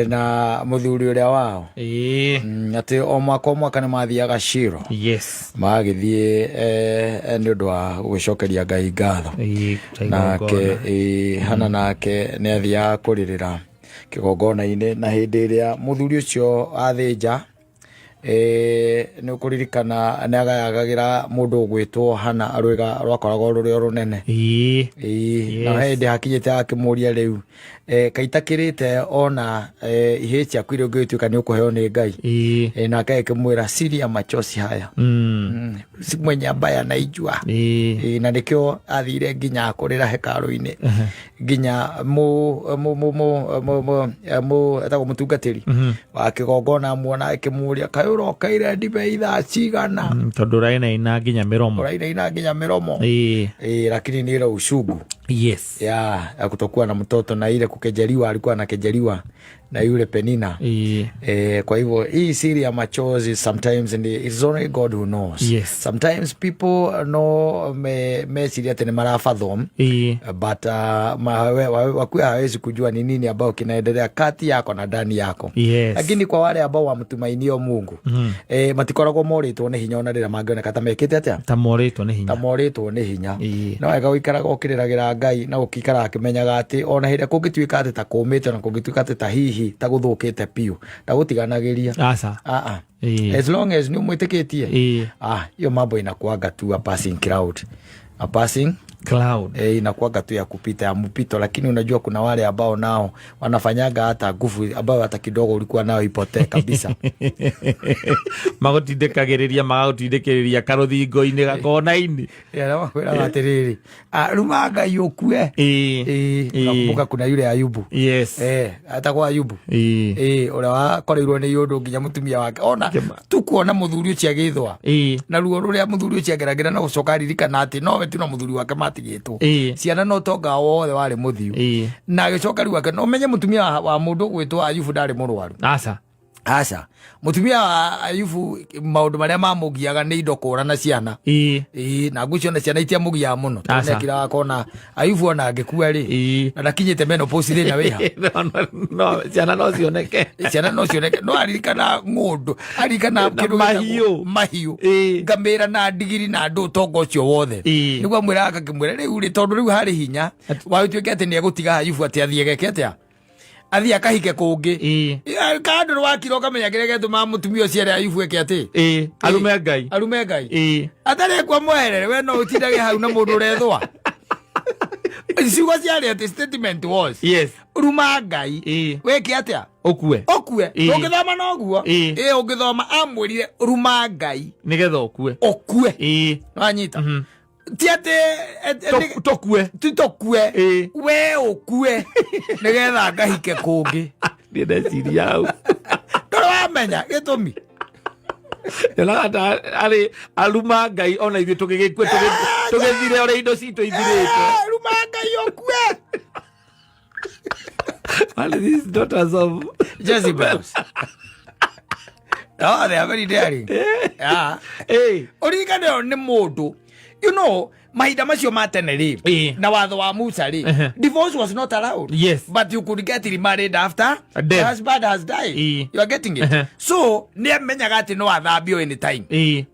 Na mũthuri ũrĩa wao. Atĩ o mwaka o mwaka nĩ mathiaga Shilo. Magagĩthiĩ, nĩ ũndũ wa gũgĩcokeria Ngai ngatho. Nake, Hannah nake nĩ athiaga kũrĩrĩra kĩgongona-inĩ, na hĩndĩ ĩrĩa mũthuri ũcio athĩnja, Nä å kå ririkana nä agayagagä må ndå å gwä two hana rwä rwakoragwo rå rä o rå nene. Ĩĩ, na he hĩndĩ hakinyĩte akĩmũria rĩu kaitakä ona ihĩ ciaku iria ũngĩgĩtuĩka nĩ ũkũheo nĩ Ngai. Nake akĩmwĩra siri ya machozi haya si mwenye ambaye anaijua. Na nĩkĩo athire nginya kũrĩra hekarũ-inĩ nginya mu mu mu mu mu mu mu etagwo mũtungatĩri wa kĩgongona muona akĩmũria, kaĩ ũrokeire ndibei thaa cigana? Tondũ ũrainaina nginya mĩromo. Ũrainaina nginya mĩromo. Lakini ni ile uchungu ya kutokuwa na mtoto na ile kukejeliwa, alikuwa anakejeliwa na yule Penina. Kwa hivyo hii siri ya machozi sometimes ni, it's only God who knows. Sometimes people no meciria atĩ nĩ marafathom, but wakuwa hawezi kujua ni nini ambayo kinaendelea kati yako na ndani yako. Lakini kwa wale ambao wamtumainio Mungu, matikoragwo morĩtwo nĩ hinya ona rĩrĩa mangĩoneka ta mekĩte atĩa, ta morĩtwo nĩ hinya. Ta morĩtwo nĩ hinya. No wega gũikaraga ũkĩrĩragĩra Ngai na ũkĩikaraga akĩmenyaga atĩ ona hĩndĩ ĩrĩa kũngĩtuĩka atĩ ta kũmĩte, ona kũngĩtuĩka atĩ ta hihi ta gũthũkĩte biũ, ndagũtiganagĩria. Aca. Ah, ah. As long as nĩ ũmwĩtĩkĩtie, ah, hiyo mambo inakuaga tu a passing cloud, a passing cloud. Inakuaga tu ya kupita, ya mpito. Lakini unajua kuna wale ambao nao wanafanyaga hata nguvu ambayo hata kidogo ulikuwa nayo ipotee kabisa. Magũtindĩkagĩrĩria, magagũtindĩkĩrĩria karũthingo-inĩ gakona-inĩ. Makwĩraga atĩrĩrĩ, "Ah, ruma Ngai ũkue." Nakumbuka kuna yule Ayubu. Atagwo Ayubu. Ũrĩa wakoreirwo nĩ ũndũ nginya mũtumia wake ona tu kuona mũthuri ũcio agĩthwa na ruo rũrĩa mũthuri ũcio ageragĩra, na gũcoka aririkana atĩ nowe tu na mũthuri wake matigĩtwo ciana na ũtonga wothe warĩ mũthiu. Na agĩcoka rĩu ake no ũmenye mũtumia wa mũndũ ũgwĩtwo Ayubu ndarĩ mũrwaru. Aca. Aca, mũtumia wa Ayubu maũndũ marĩa mamũgiaga nĩ indo kũra na ciana. Na ngwĩciria ona ciana itiamũgiaga mũno tondũ Aca. nĩakiraga kona Ayubu ona angĩkua rĩ, na ndakinyĩte menopause, thĩna wĩha? No, ciana no cioneke. Ciana no cioneke, no aririkana ng'ũndũ, aririkana Na kĩndũ gĩtagwo mahiũ. Mahiũ, ngamĩra na ndigiri na andũ, ũtonga ũcio wothe. Nĩguo amwĩraga, akakĩmwĩra rĩu rĩ, tondũ rĩu harĩ hinya wagĩtuĩke atĩ nĩ egũtiga Ayubu atĩ athiĩ geke atĩa, athiĩ akahike kũngĩ. Kandũ wakira ũkamenya kĩrĩa gĩatũmaga mũtumia ũcio ere Ayubu eke atĩ Arume Ngai. Arume Ngai. Atarĩ kwa mweherere, we no ũtindage hau na mũndũ ũrethwa. Ciugo ciarĩ atĩ statement was ruma Ngai wĩke atĩa? Ũkue. Ũkue. Ũngĩthoma noguo. Ĩ, ũngĩthoma amwĩrire ruma Ngai nĩgetha ũkue. Ũkue. Wanyita? Ti atĩ Tũkue. Ti tũkue. We ũkue nĩgetha ngahike kũngĩ. Niĩ ndeciria hau ndũrĩ wamenya gĩtũmi. Nyonaga ta arĩ aruma Ngai ona ithuĩ tũgĩgĩkue, tũgĩthire ũrĩa indo citũ ithirĩte. Ruma Ngai ũkue. And these daughters of Jezebels. Oh, they are very daring. Yeah. Ũririkane ũyũ nĩ mũndũ mahinda macio ma tene rĩ, na watho wa Musa rĩ, divorce was not allowed. But you could get remarried after A the death. husband has died. You are getting it? So nĩ amenyaga atĩ no athambio anytime.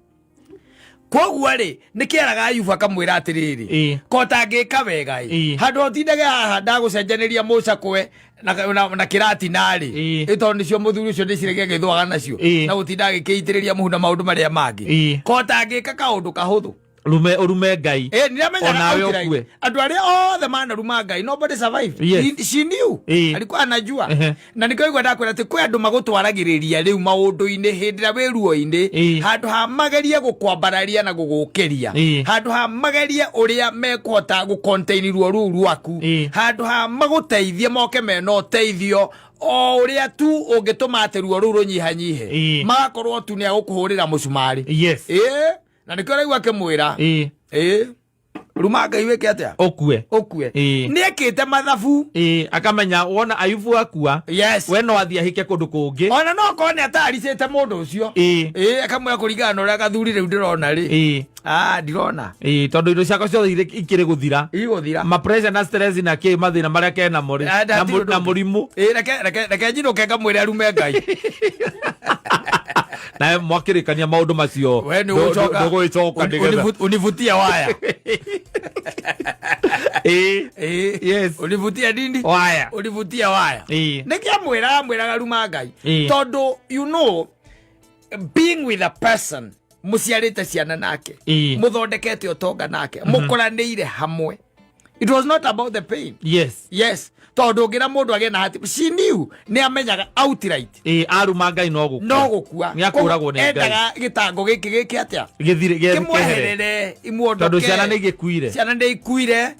Koguo rĩ, nĩ kĩaraga Ayubu akamwĩra atĩrĩrĩ, ko tangĩka wega ĩ, handũ ũtindage haha ndagũcenjanĩria mũcakwe na kĩratina rĩ, ĩ tondũ nĩcio mũthuri ũcio ndĩciragia agĩthwaga nacio, na gũtinda agĩkĩitĩrĩria mũhu na maũndũ marĩa mangĩ, ko tangĩka kaũndũ kahũthũ. Rume, ũrume Ngai. Nĩramenyaga Onawe outright. ũkue. Andũ arĩa othe manaruma Ngai, nobody survived. She knew. Alikuwa anajua. Na nĩkĩo igua ndakwĩra atĩ kwĩ andũ magũtwaragĩrĩria rĩu maũndũ-inĩ hĩndĩ ĩrĩa wĩ ruo-inĩ, handũ ha magerie gũkwambararia na gũgũkĩria, handũ ha magerie ũrĩa mekũhota gũ-contain ruo rũu rwaku, handũ ha magũteithie, moke mena ũteithio o ũrĩa tu ũngĩtũma atĩ ruo rũu rũnyihanyihe, magakorwo tu nĩ agũkũhũrĩra mũcumarĩ. Na nĩkĩo ũraigua akĩmwĩra, ruma Ngai wĩke atĩa? Ũkue. Ũkue. Nĩ ekĩte mathabu. Akamenya wona Ayubu akua, we no athiĩ ahike kũndũ kũngĩ. Ona no korwo nĩ ataricĩte mũndũ ũcio. Akamwĩra kũringana na ũrĩa gathuri rĩu ndĩrona rĩ, ah, ndirona. Tondũ indo ciakwa ciothe ikĩrĩ gũthira, igũthira. Ma pressure na stress na kĩ, mathĩna marĩa kenamo rĩ, Ah, na hatirĩ ũndũ na ũngĩ. mũrimũ. Reke njinũke ngamwĩre arume Ngai. Nawe mwakĩrĩkania maũndũ macio, We nĩ ũgũcoka ndũgũgĩcoka nĩgetha univutie waya. Univutie nini? Waya. Univutie waya. Nĩkĩ amwĩraga? Amwĩraga ruma Ngai tondũ Being with a person muciarĩte ciana nake, muthondekete ũtonga nake, mũkũranĩire hamwe, it was not about the pain. Yes, tondũ ũngĩra mũndũ agĩe na hati, she knew, nĩ amenyaga outright Aruma Ngai no gũkua. No gũkua. Nĩ akũragwo nĩ Ngai. Endaga gĩtango gĩkĩ gĩke atĩa? Gĩthire kehere. Kĩmweherere, imuondoke. Tondũ ciana nĩ igĩkuire. Ciana nĩ ikuire,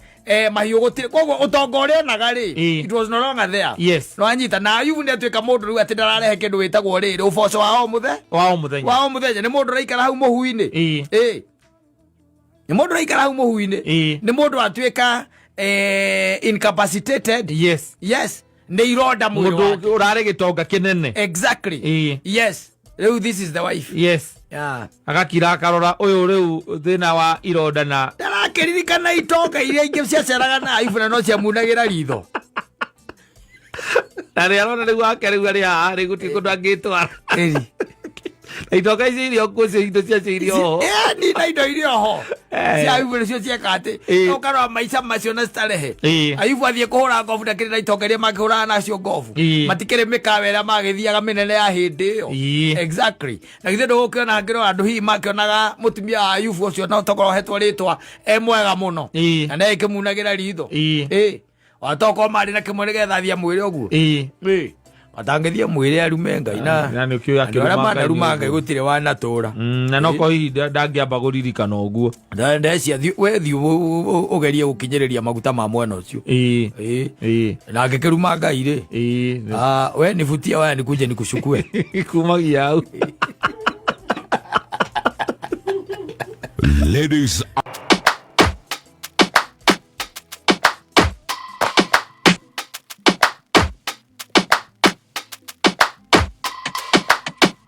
mahiũ gũtirĩ, koguo ũtonga ũrĩa onaga rĩ, it was no longer there. No anyita na Ayubu nĩ atuĩka mũndũ rĩu atĩ ndararehe kĩndũ wĩtagwo rĩrĩ ũboco wa o mũthe Wa o mũthenya. Wa o mũthenya. Nĩ mũndũ ũraikara hau mũhu-inĩ. Ĩ, nĩ mũndũ ũraikara hau mũhu-inĩ. Nĩ mũndũ atuĩka incapacitated. Yes, nĩ ironda mwĩrĩ Mũndũ wake. ũrarĩ gĩtonga kĩnene. Exactly. Yes, rĩu this is the wife. Agakira akarora ũyũ rĩu thĩna wa ironda na Ndarakĩririkana itonga iria ingĩ ciaceraga na Ayubu na no ciamunagĩra ritho. Na rĩ arona rĩu wake rĩu arĩ haha rĩ gũtirĩ kũndũ angĩtwara. Ĩri. Na itonga icio irio kuo cio indo ciacio irio ho. Ni na indo iria ho cia Ayubu nĩcio cieka atĩ ũkarora maica macio na starehe. Ayubu athiĩ kũhũra ngobu ndakĩrĩ na itonga iria makĩhũraga nacio ngobu. Matikĩrĩ mĩkawa ĩrĩa magĩthiaga mĩnene ya hĩndĩ ĩyo. Exactly. Na githĩ ndũgũkĩona ngĩrora andũ hihi makĩonaga mũtumia wa Ayubu ũcio no tokorwo hetwo rĩtwa e mwega mũno na nĩ ĩkĩmunagĩra ritho. Ĩ, watokorwo marĩ na kĩmwe nĩgetha athiĩ amwĩre ũguo. Ĩ, matangĩthiĩ mwĩre arume Ngai na Na nĩ ũkĩũĩ andũ arĩa akĩruma Ngai manaruma nĩ Ngai ũguo. gũtirĩ wanatũra. Na no ko hihi ndangĩamba kũririkana ũguo. Ndecia we thiĩ ũgerie gũkinyĩrĩria maguta ma mwena ũcio. Ĩ. Na angĩkĩruma Ngai rĩ, ah, we nivutie waya nikuje nikushukue. Kumagia hau. Ladies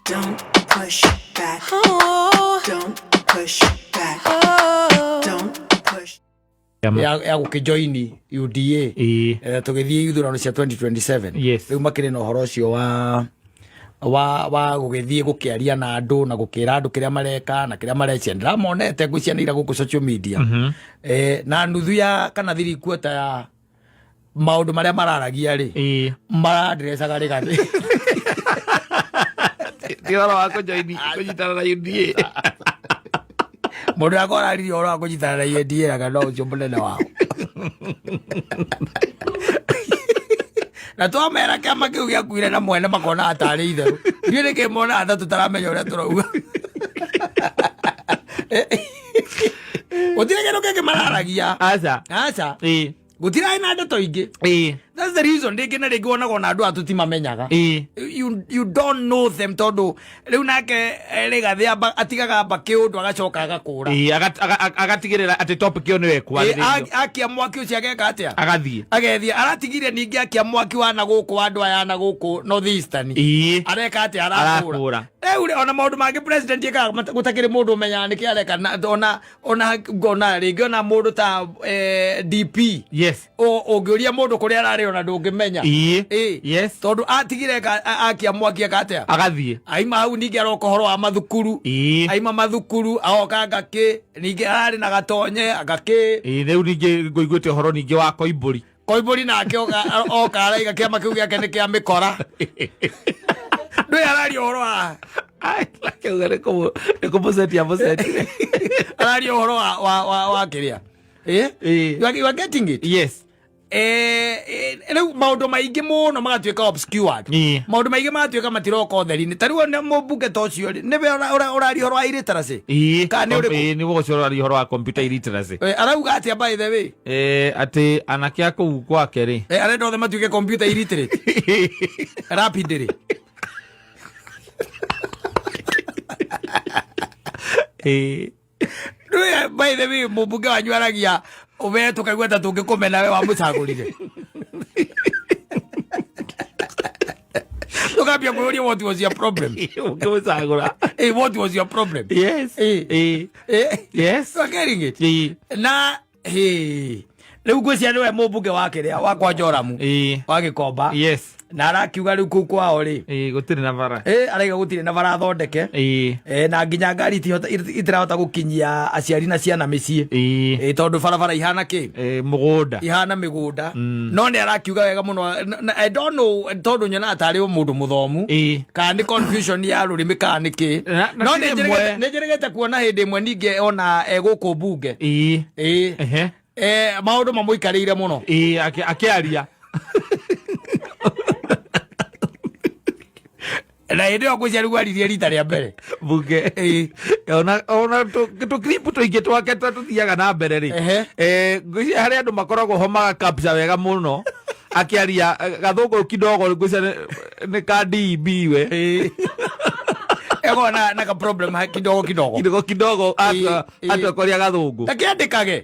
Don't push back. Oh, Don't push back. oh. Don't push. Ya gũkĩjoini UDA. Tũgĩthiĩ ithurano cia 2027. Rĩu makĩrĩ na ũhoro ũcio wa gũgĩthiĩ gũkĩaria na andũ na gũkĩra andũ kĩrĩa mareka na kĩrĩa marecia. Ndĩramonete ngũcianĩira gũkũ social media, na nuthu ya kana 3/4 ya maũndũ marĩa mararagia rĩ, marandirecaga rĩgathĩ. Ti ũhoro wa kũjoini kũnyitana na UDA. Mũndũ akwa araririe ũhoro wa kũnyitana na UDA aga no ũcio mũnene wao na twamera kĩama kĩu gĩakuire na mwene makona tarĩ itherũ. Ndiũĩ nĩkĩ monaga ta tũtaramenya ũrĩa tũrauga. Gũtirĩ kĩndũ kĩngĩ mararagia. Aca. Aca. Gũtirarĩ na ndeto ingĩ. That's the reason rĩngĩ na rĩngĩ wonaga ona andũ aya tũtimamenyaga. You don't know them, tondũ rĩu nake Rĩgathĩ atigaga amba kĩũndũ agacoka agakũra. Agatigĩrĩra atĩ topic ĩyo nĩyo ĩkwarĩrĩrio. Akia mwaki ũcio ageka atĩa? Agathiĩ. Agethia aratigire ningĩ akia mwaki wa na gũkũ wa andũ aya na gũkũ North Eastern. Areka atĩa? Arakũra. Arakũra. Rĩu rĩ, ona maũndũ mangĩ president ekaga gũtakĩrĩ mũndũ ũmenyaga nĩkĩ areka na ona ngona rĩngĩ ona mũndũ ta DP, ũngĩũria mũndũ kũrĩa ararĩ ona ndũngĩmenya. Tondũ atigire akia mwaki eka atĩa? Agathiĩ. Aima hau ningĩ aroka ũhoro wa mathukuru. Aima mathukuru agoka ngakĩ ningĩ ararĩ na gatonye ngakĩ. Rĩu ningĩ ngũiguĩte ũhoro ningĩ wa Koimbũri. Koimbũri nake oka araiga kĩama kĩu gĩake nĩ kĩa mĩkora. Ndũĩ araria ũhoro wa Akauga nĩ kũmũcetia mũcetire. Araria ũhoro wa kĩrĩa. You are getting it? Yes. Rĩu maũndũ maingĩ mũno magatuĩka obscured. Maũndũ maingĩ magatuĩka matiroka ũtheri-inĩ. Ta rĩu ona mũmbunge ta ũcio rĩ, nĩwe ũraria ũhoro wa illiteracy? Kana nĩ ũrĩkũ? Nĩwe ũcio ũraria ũhoro wa computer illiteracy. Arauga atĩa, by the way? Atĩ anake a kũu gwake rĩ, Arenda othe matuĩke computer illiterate rapidly. Ndũĩ, by the way, mũmbunge wanyu aragia we tũkaigua ta tũngĩkũmena we wamũcagũrire, tũkambia kwĩyũria, what was your problem? Ũkĩmũcagũra. What was your problem? Yes. You are getting it? Na hey, Rĩu ngwĩciria nĩwe mũmbunge wa kĩrĩa wa kwa Joramu wa Gĩkomba. Na arakiuga rĩu kũu kwao rĩ, Gũtirĩ na bara. Araiga gũtirĩ na bara thondeke. Na nginya ngari itirahota gũkinyia aciari na ciana mĩciĩ. Tondũ barabara ihana kĩ? Mũgũnda. Ihana mĩgũnda. No nĩ arakiuga wega mũno. I don't know, tondũ nyonaga tarĩ o mũndũ mũthomu, kana nĩ confusion ya rũrĩmĩ kana nĩ kĩ. Na No ti rĩmwe. nĩ njĩrĩgĩte kuona hĩndĩ ĩmwe ningĩ ona e gũkũ mbunge. Maũndũ mamũikarĩire mũno. Akĩaria. Na hĩndĩ ĩyo ngwĩciria rĩu aririe rita rĩa mbere bunge. Ona tũkripu tũingĩ twake tũrĩa tũthiaga na mbere rĩ, ngwĩciria harĩ andũ makoragwo ho magakapcha wega mũno akĩaria, gathũngũ kidogo, ngwĩciria nĩ ka DB we. Ego na ka problem kidogo kidogo. Kidogo kidogo. Atua kwaria gathũngũ. Takĩandĩkage.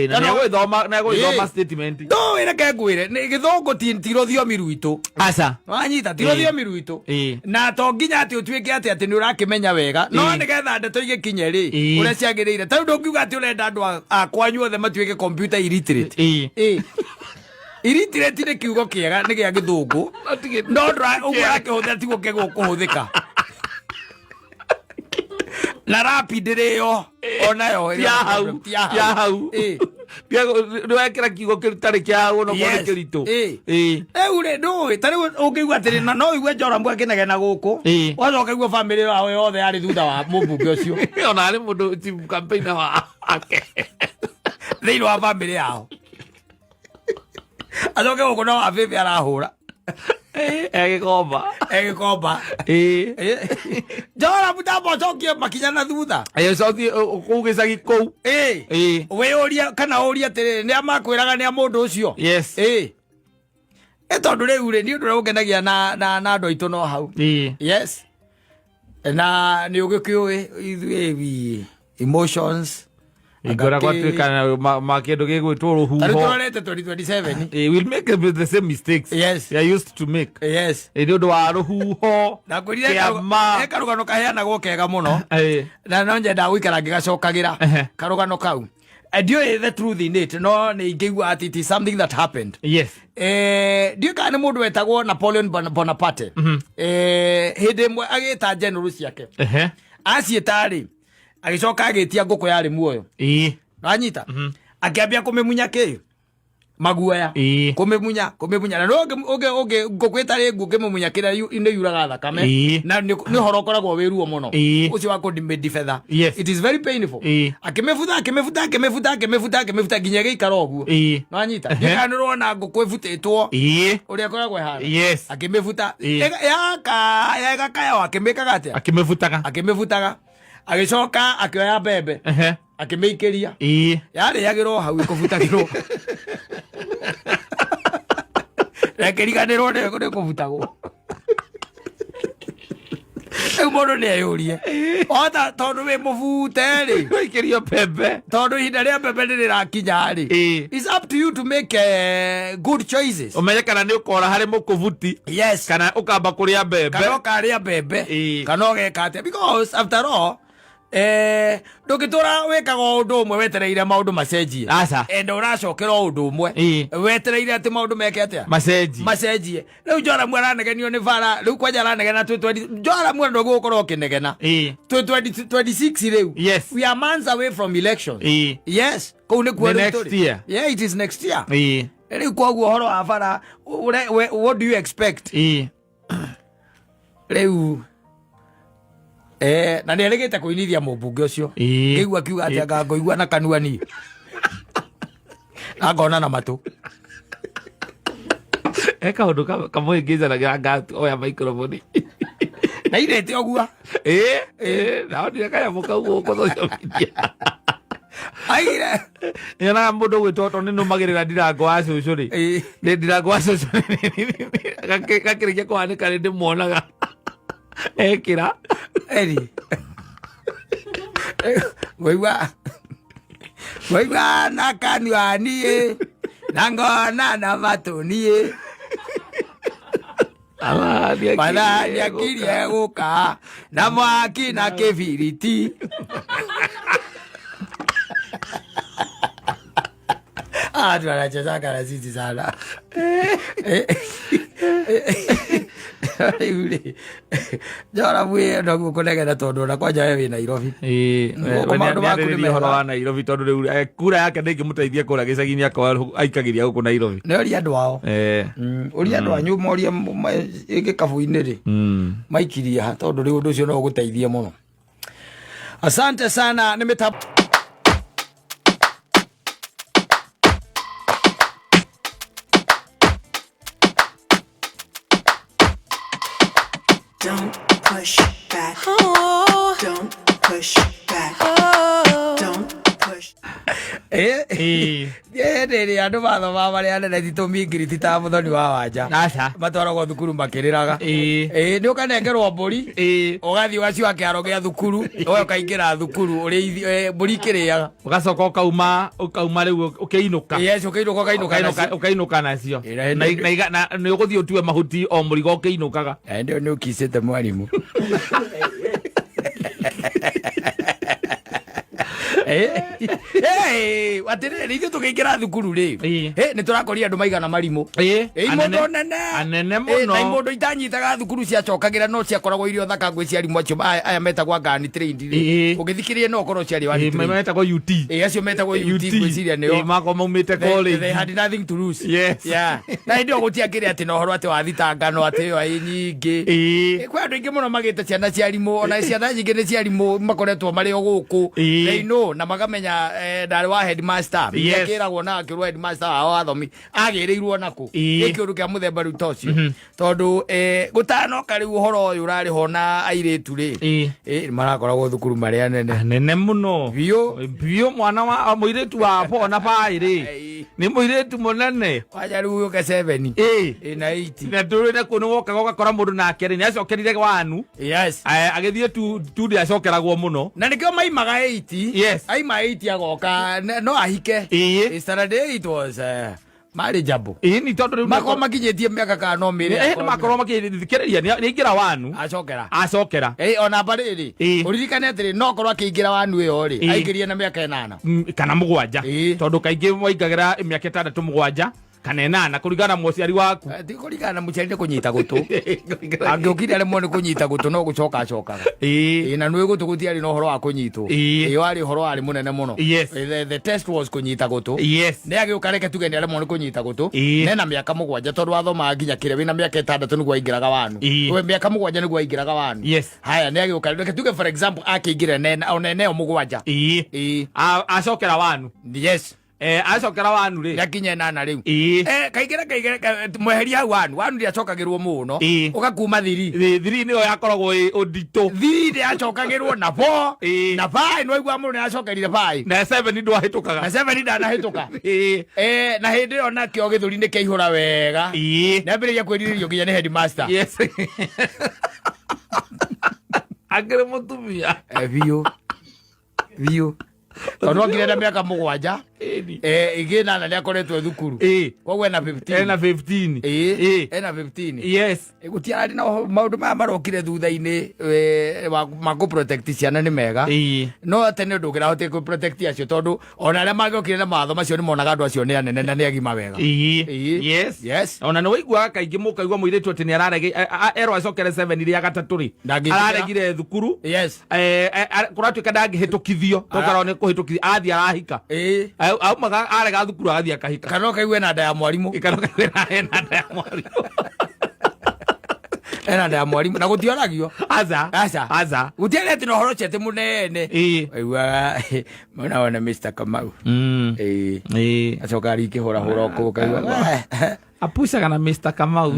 Na nĩegũgĩthoma statement. No reke ngwĩre, nĩ gĩthũngũ ti rũthiomi rwitũ. Aca. Wanyita? Ti rũthiomi rwitũ. Na to nginya atĩ ũtuĩke atĩ nĩ ũrakĩmenya wega, no nĩgetha ndeto igĩkinye rĩ ũrĩa ciagĩrĩire, ta rĩu ndũngiuga atĩ ũrenda andũ a kwanyu othe matuĩke computer illiterate. Illiterate nĩ kiugo kĩega, nĩ gĩa gĩthũngũ, no ũguo ũrakĩhũthĩra tiguo kĩgũkũhũthĩka na rapid rĩo onayo. Ti ya hau. Ti ya Ti ya hau. Nĩ wekĩra kiugo kĩtarĩ kĩa hau onokorwo nĩ kĩritũ. Rĩu rĩ, ndũĩ ta rĩu ũngĩigua atĩrĩ, no ũigue Joramu akĩnegena gũkũ, ũgacoka ũigue bamĩrĩ yao yothe yarĩ thutha wa mũmbunge ũcio. Ona arĩ mũndũ chief campaigner wake. Thĩinĩ wa bamĩrĩ yao, acoke gũkũ no wabĩbĩ arahũra. Egĩkomba. Egĩkomba. Joramu tamba ũcokie makinya na thutha. Cothi kũu gĩcagi kũu. Wĩyũrie kana ũrie atĩrĩrĩ, nĩ a makwĩraga nĩ a mũndũ ũcio? Ĩ tondũ rĩu rĩ, nĩ ũndũ ũrĩa ũngenagia na andũ aitũ no hau. Yes, na nĩ ũgĩkĩũĩ ithuĩ we emotions. Ingora gwatuĩka ma kĩndũ gĩgwĩtwo Ta rĩu rũhuho. tũrorete 2027. We'll make the same mistakes we are used to make. Nĩ ũndũ wa rũhuho. Na ngwĩrire Kĩama. he karũgano kaheanagwo kega mũno, na no nyendaga gũikara ngĩgacokagĩra karũgano kau. Ndiũĩ the truth in it, no nĩ ingĩigua atĩ it is something that happened. Ndiũĩ kana nĩ mũndũ wetagwo Napoleon Bonaparte. Hĩndĩ ĩmwe agĩta general ciake, aciĩta rĩ, agĩcoka agĩtia ngũkũ yarĩ muoyo. Wanyita? Akĩambia kũmĩmunya kĩ maguoya. Kũmĩmunya na no ũngĩ ngũkũ ĩtarĩ nguũ, ũngĩmĩmunya kĩrĩa nĩ yuraga thakame. Na nĩ ũhoro ũkoragwo wĩ ruo mũno ũcio wa kũmĩdifetha. It is very painful. Akĩmĩbutha, akĩmĩbutha, akĩmĩbutha, akĩmĩbutha, akĩmĩbutha nginya ĩgĩikara ũguo. Nwanyita? Ndiũĩ kana nĩ ũrona ngũkũ ĩbutĩtwo ũrĩa ĩkoragwo ĩhana. Akĩmĩbuta. Yakaya ĩgakaya, o akĩmĩkaga atĩa? Akĩmĩbutaga. Akĩmĩbutaga, agĩcoka akĩoya mbembe, akĩmĩikĩria. Yarĩagĩrwo hau ĩkũbutagĩrwo, rekĩriganĩrwo nĩ kũbutagwo. Rĩu mũndũ nĩ eyũrie ota tondũ wĩ mũbute rĩ, Waikĩrio mbembe. Tondũ ihinda rĩa mbembe nĩ rĩrakinya rĩ, it's up to you to make good choices. Ũmenye kana nĩ ũkora harĩ mũkũbuti kana ũkamba kũrĩa mbembe. Kana ũkarĩa mbembe kana ũgeka atĩa, because after all ndũngĩtũra wĩkaga o ũndũ ũmwe wetereire maũndũ macenjie. Aca. Enda ũracokera o ũndũ ũmwe wetereire atĩ maũndũ meke atĩa? Macenji. Macenjie. Rĩu Joramu aranegenio nĩ bara rĩu, kwanja aranegena twĩ 20. Joramu ndũgũkorwo ũkĩnegena twĩ 2026 rĩu. We are months away from elections. Yes, kũu nĩkuo Nĩ rĩu next tũrĩ. year. Yeah, it is next year. Rĩu koguo ũhoro wa bara what do you expect? Rĩu na nĩ erĩgĩte kũinithia mũmbunge ũcio. Ngĩigua akiuga atĩ anga ngũigua na kanua niĩ na ngona na matũ. He kaũndũ kamũhĩngĩcanagia nga oya microphone. Na irĩte ũguo. Ĩĩ, naonire kanyamũ kau gũkũ social media. Aigire. Nyonaga mũndũ gwĩtwo tondũ nĩ nũmagĩrĩra ndirango wa cũcũ rĩ, nĩ ndirango wa cũcũ gakĩrĩkia kũhanĩka nĩ ndĩmuonaga ekĩra. Eri ngũigua, ngũigua na kanua niĩ na ngona na matũ niĩ. Wathani akirie gũka na mwaki na kĩbiriti. Ah, tunachezanga na sisi sana. Rĩu rĩ, Joramu ĩ noguo kũnegena tondũ ona kwanja we wĩ Nairobi. Gũkũ maũndũ maku nĩ nĩarĩrĩria ũhoro mega. wa Nairobi tondũ rĩu kura yake ndĩngĩmũteithia kũrĩa gĩcagi-inĩ akorwo aikagĩria gũkũ Nairobi. Nĩ ũria andũ ao. Ũria andũ anyu morie gĩkabu-inĩ rĩ maikirie ha tondũ rĩu ũndũ ũcio no ũgũteithie mũno. Asante sana nĩ mĩtambo. Don't push back. Oh, Don't push back. oh. Don't push. Hĩndĩ ĩrĩa andũ mathomaga marĩ anene ti tũmingiri ti ta mũthoni wa wanja. Aca. Matwaragwo thukuru makĩrĩraga. Ĩĩ. Ĩĩ nĩ ũkanengerwo mbũri. Ĩĩ. Ũgathiĩ ũgaciũa kĩharo gĩa thukuru, ũgoka ũkaingĩra thukuru ũrĩithie mbũri ikĩrĩaga. Ũgacoka ũkauma ũkauma rĩu ũkĩinũka. Yes, ũkĩinũka ũkainũka nacio. Ũkainũka nacio. Ĩĩ, na hĩndĩ- Na nĩ ũgũthiĩ ũtue mahuti o mũrigo ũkĩinũkaga. Na hĩndĩ ĩyo nĩ ũkicĩte mwarimũ. Atĩrĩrĩ, ithuĩ tũkĩingĩra thukuru rĩ, Ĩĩ. nĩ tũrakorire andũ maigana marimũ. Ĩĩ, Ĩ, anene- imondo nene. anene Ĩ, mũno. na imondo itanyitaga thukuru ciacokagĩra no ciakoragwo irĩ o thaka ngwĩ ciarimũ acio aya metagwo anga trained rĩ. Ĩĩ. Ũngĩthikĩrĩria no ũkorwo ciarĩ wa Ĩĩ, trained. metagwo UT. Ĩ, acio metagwo UT ngwĩciria nĩo. Ĩĩ, makorwo maumĩte They college. had nothing to lose. Yes. Yeah. Na hĩndĩ ĩyo gũtiakĩrĩ atĩ na ũhoro atĩ wathitangano atĩ ĩyo ĩ nyingĩ. Ĩĩ. Kwĩ andũ aingĩ mũno magĩte ciana cia arimũ ona ciana nyingĩ nĩ cia arimũ makoretwo marĩ o gũkũ. Ĩĩ. They know na makamenya ndarĩ wa headmaster. Yes. Akĩragwo na akĩrwo headmaster wao athomi agĩrĩirwo nakũ. Ĩĩ. Nĩ kĩũndũ kĩa mũthemba rĩu ta ũcio. Tondũ gũtanoka rĩu ũhoro ũyũ ũrarĩ ho na airĩtu rĩ. Ĩĩ. Marakoragwo thukuru marĩ anene. Anene mũno. Biũ. Biũ mwana wa mũirĩtu wa bo na baĩ rĩ. Ĩĩ. Nĩ mũirĩtu mũnene. Kwanja rĩu ũke 7. Ĩĩ. Ĩ na 8. Na ndũrĩ na kũu nĩ wokaga ũgakora mũndũ nake rĩ nĩ acokerire wanu. Yes. Agĩthiĩ tu ndĩacokeragwo mũno. Na nĩkĩo maimaga 8. Yes. Aima 8 agoka no ahike. Ĩĩ. Saturday it was marriageable. Ĩĩ ni tondũ rĩu Makorwo makinyĩtie mĩaka kana no mĩrĩ. Ĩĩ, makorwo makĩthikĩrĩria nĩ aingĩra wanu acokera. acokera. Ĩ ona mbarĩ rĩ. Ĩĩ. Ũririkane atĩrĩ no korwo akĩingĩra wanu ĩyo rĩ. Ĩĩ. Aingĩrie na mĩaka 8. Kana mũgwanja. Ĩĩ. Tondũ kaingĩ waingagĩra mĩaka 6 mũgwanja kana 8 kũringana na mũciari waku. Ti kũringana na mũciari nĩ kũnyita gũtũ. Angĩũkire aremwo nĩ kũnyita gũtũ no gũcoka acokaga. Ĩĩ. Ĩ na nĩ gũtũ gũtiarĩ na ũhoro wa kũnyitwo. Ĩĩ. Ĩ warĩ ũhoro warĩ mũnene mũno. Yes. Ĩ, The test was kũnyita gũtũ. Yes. Nĩ agĩũka reke tuge nĩ aremwo nĩ kũnyita gũtũ. Ĩĩ. Nena mĩaka 7 tondũ wathomaga nginya kĩrĩa wĩna mĩaka 6 nĩguo aingĩraga wanu. Ĩĩ. We mĩaka 7 nĩguo aingĩraga wanu. Yes. Haya nĩ agĩũka reke tuge for example akĩingĩra nena ona eneo 7. Ĩĩ. Ĩĩ. Acokera wanu. Yes. Acokera wanu rĩ. Nĩakinya 8 rĩu. Ĩĩ. Kaingĩra kaingĩra mweheria hau wanu wanu ndĩacokagĩrwo mũno. Ĩĩ. Ũgakuma thiri. Thiri nĩyo yakoragwo ĩ ũnditũ. Thiri ndĩacokagĩrwo na bo Ĩĩ. na bai nĩwaigua mũndũ nĩacokerire bai. Na 7 ndwahĩtũkaga. Na 7 ndanahĩtũka. Ĩĩ. Na hĩndĩ ĩyo nakĩo gĩthũri nĩ kĩaihũra wega. Ĩĩ. Nĩambĩrĩria kwĩrirĩrio nginya nĩ headmaster. Yes. Akĩrĩ mũtumia. Biũ. Biũ. Tondũ okire na mĩaka 7. Ĩni. Ĩngĩ 8 nĩakoretwo thukuru. Ĩĩ. Koguo ena 15. Ena 15. Ĩĩ. Ĩĩ. Ena 15. Yes. Gũtiarĩ na maũndũ maya marokire thutha-inĩ ma kũ protect ciana nĩ mega. Ĩĩ. No tene ndũngĩrahotire kũ protect acio tondũ ona arĩa mangĩokire na mawatho macio nĩ monaga andũ acio nĩ anene na nĩ agima wega. Ĩĩ. Ĩĩ. Yes. Yes. Ona nĩ waiguaga kaingĩ mũkaigua mũirĩtu atĩ nĩ ararege erwo acokere 7 rĩa gatatũ rĩ. Ndangĩtĩkĩra. Araregire thukuru. Yes. Kũratuĩka ndangĩhĩtũkithio. Tũkarwo nĩ kũhĩtũkithio athiĩ arahika. Ĩĩ. Aumaga arega thukuru agathiĩ akahika. Kana ũkaigue ena nda ya mwarimũ. Kana ũkaigua ena nda ya mwarimũ. Ena nda ya mwarimũ na gũtioragio. Aca. Aca. Aca. Gũtiarĩ atĩ na ũhoro ũcio atĩ mũnene. Ĩĩ. Waiguaga mwena wona Mr. Kamau. Ĩĩ. Ĩĩ. Acoka arikĩhũrahũra o kũu ũkaigua. Apucaga na Mr. Kamau.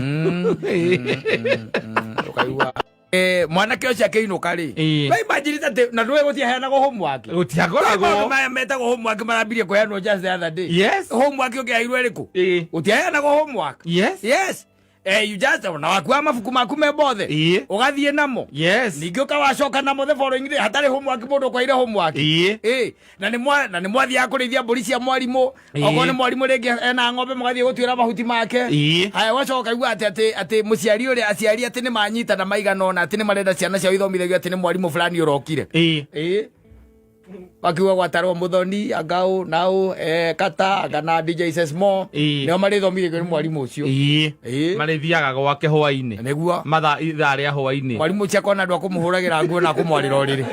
Ũkaigua. Mwanake ũcio akĩinũka rĩ. Ĩĩ. We imagine atĩ na ndũĩ gũtiaheanagwo homework. Gũtiakoragwo. Maũndũ maya metagwo homework marambirie kũheanwo just the other day. Yes. Homework ũkĩaheirwo ĩrĩkũ? Ĩĩ. Gũtiaheanagwo homework. Yes. Yes. You just na wakuaga mabuku maku me mothe. Ĩĩ. Ũgathiĩ namo. Yes. Ningĩ ũkawacoka namo the following day hatarĩ homework mũndũ ũkwaire homework. Ĩĩ. Ĩĩ. Na nĩ mwa na nĩ mwathiaga kũrĩithia mbũri cia mwarimũ. Ĩĩ. Okorwo nĩ mwarimũ rĩngĩ ena ng'ombe mũgathiĩ gũtuĩra mahuti make. Ĩĩ. Haya ũgacoka ũkaigua atĩ atĩ atĩ mũciari ũrĩa aciari atĩ nĩ manyitana maigana ũna atĩ nĩ marenda ciana ciao ithomithagio atĩ nĩ mwarimũ fulani ũrokire. Ĩĩ. Ĩĩ. Makiuga gwatarwo Muthoni angau nau kata anga na DJ Sesmo. Nĩo marĩthomithagio nĩ mwarimũ ũcio. Ĩĩ. Marĩthiaga gwake hwainĩ. Nĩguo. Mathaa ithaa rĩa hwainĩ. Mwarimũ ũcio akona andũ a kũmũhũragĩra nguo na kũmwarĩra ũrĩrĩ.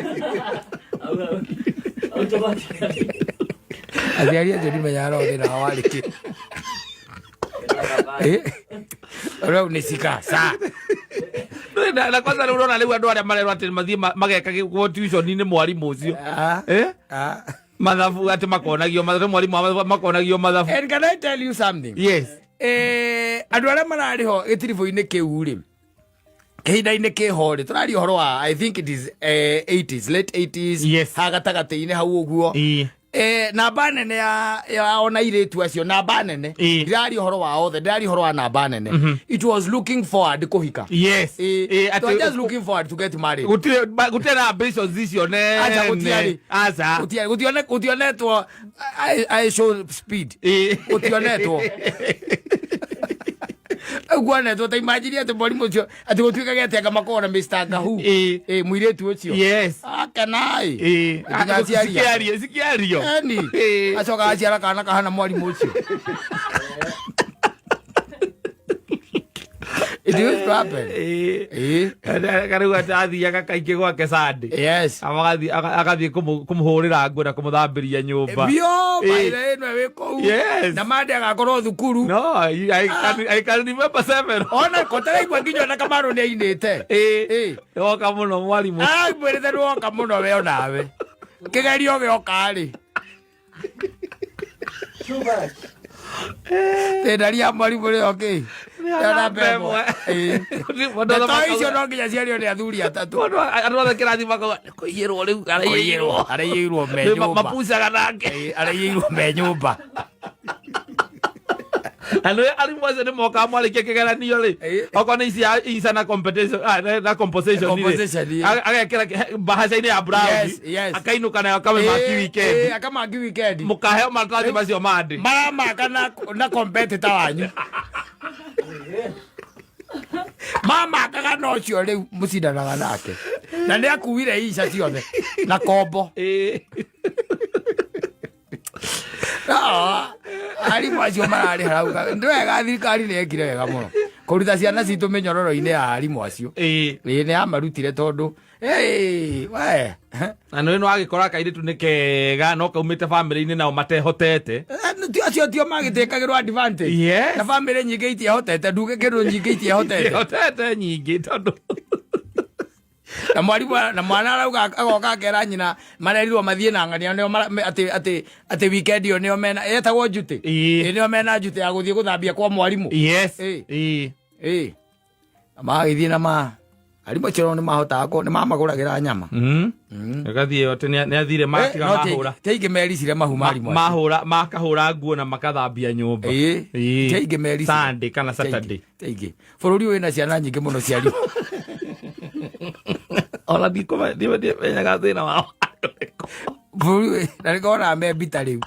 Aciari acio ndimenyaga no thĩna wao warĩ kĩ. Rĩu nĩ cika sa. Na kwanza rĩu ũrona rĩu andũ arĩa marerwo atĩ mathiĩ mageka gwo tuition-inĩ mwarimũ ũcio. Eh? Mathabu atĩ makonagio mathabu mwarimũ wa mathabu makonagio mathabu. And can I tell you something? Yes. Andũ arĩa mararĩ ho gĩtiribũ-inĩ kĩu rĩ, kĩhinda-inĩ kĩho rĩ, tũraria ũhoro wa I think it is 80s, late 80s. Yes. Ha gatagatĩ-inĩ hau ũguo. Namba nene ya ona irĩtu acio, namba nene. Ndĩraria ũhoro wa othe, ndĩraria ũhoro wa namba nene. It was looking forward kũhika. Yes. They were just looking forward to get married. Gũtirĩ na ambitions icio nene. Acha, gũtiarĩ. Aca. Gũtiarĩ, gũtionetwo I show speed. Gũtionetwo. Guonetwo ta imagine atĩ mwarimũ ũcio atĩ gũtuĩkage atĩ anga makoragwo na Mr. Ngahu. Mũirĩtu ũcio. Yes. Akenai. Nginya aciari ake. Cikiario, cikiario. Eni. Acoka aciara kana kahana mwarimũ ũcio. It used to happen. Rĩu atĩ athiaga kaingĩ gwake Sunday. Yes. Agathiĩ kũmũhũrĩra nguo na kũmũthambĩria nyũmba. Bio, maithe ĩno wĩ kũu. Yes. Na mande agakorwo thukuru. No, I can remember several. Ona kotaraigua nginya ona Kamaru nĩ ainĩte. Woka mũno mwarimũ. Mwĩrĩte nĩ woka mũno we onawe. Kĩgerio gĩoka rĩ. Thĩna ria mwarimũ rĩo kĩ? Nĩ namba ĩmwe. Ndeto icio no nginya ciario nĩ athuri atatũ. Andũ othe kĩrathi makauga, nĩ kũiyĩrwo rĩu, araiyĩrwo. Araiyĩrwo me Rĩu nyũmba. mapucaga nake. Araiyĩrwo me nyũmba. Andũ arimũ acio nĩ mokaga mwarĩkia kĩgeranio rĩ. Okorwo nĩ ici ya insha na competition, na composition rĩ. Composition, ĩ. Agekĩra mbahaca-inĩ ya brown. Yes, yes. Akainũka nayo akamĩmaki weekend. Akamaki weekend. Mũkaheo maratathi macio mangĩ. Maramaka na competitor wanyu. Mamakaga na ũcio rĩu mũcindanaga nake. Na nĩ akuire insha ciothe na kombo. Arimũ acio mararĩ hau. Nĩ wega thirikari nĩ yekire wega mũno kũruta ciana citũ mĩnyororo-inĩ ya arimũ acio. Nĩ yamarutire tondũ, we. Na nĩ wagĩkora kairĩtu nĩ kega no kaumĩte bamĩrĩ-inĩ nao matehotete. Ti acio tio magĩtĩkagĩrwo advantage. Yes. Na bamĩrĩ nyingĩ itiehotete, nduge kĩndũ nyingĩ itiehotete. Itiehotete nyingĩ tondũ Na mwarimũ na mwana arauga agoka akera nyina marerirwo mathiĩ na ng'ania nĩo atĩ, atĩ weekend ĩyo nĩo mena, etagwo njuti. Nĩo mena njuti ya gũthiĩ gũthambia kwa mwarimũ. Yes. Na magĩthiĩ na ma arimũ acio nĩ mahotaga nĩ mamagũragĩra nyama. Agathiĩ atĩ nĩ athire matiga No mahũra. ti aingĩ mericire mahu marimũ acio. Mahũra, makahũra nguo na makathambia nyũmba. Ti aingĩ mericire. Sunday kana Ti aingĩ, Saturday. ti aingĩ. Bũrũri ũyũ wĩna ciana nyingĩ mũno cia arimũ. Ona ndimenyaga thĩna wao. Bũrũri ũyũ, na nĩkĩo wonaga me mbita rĩu.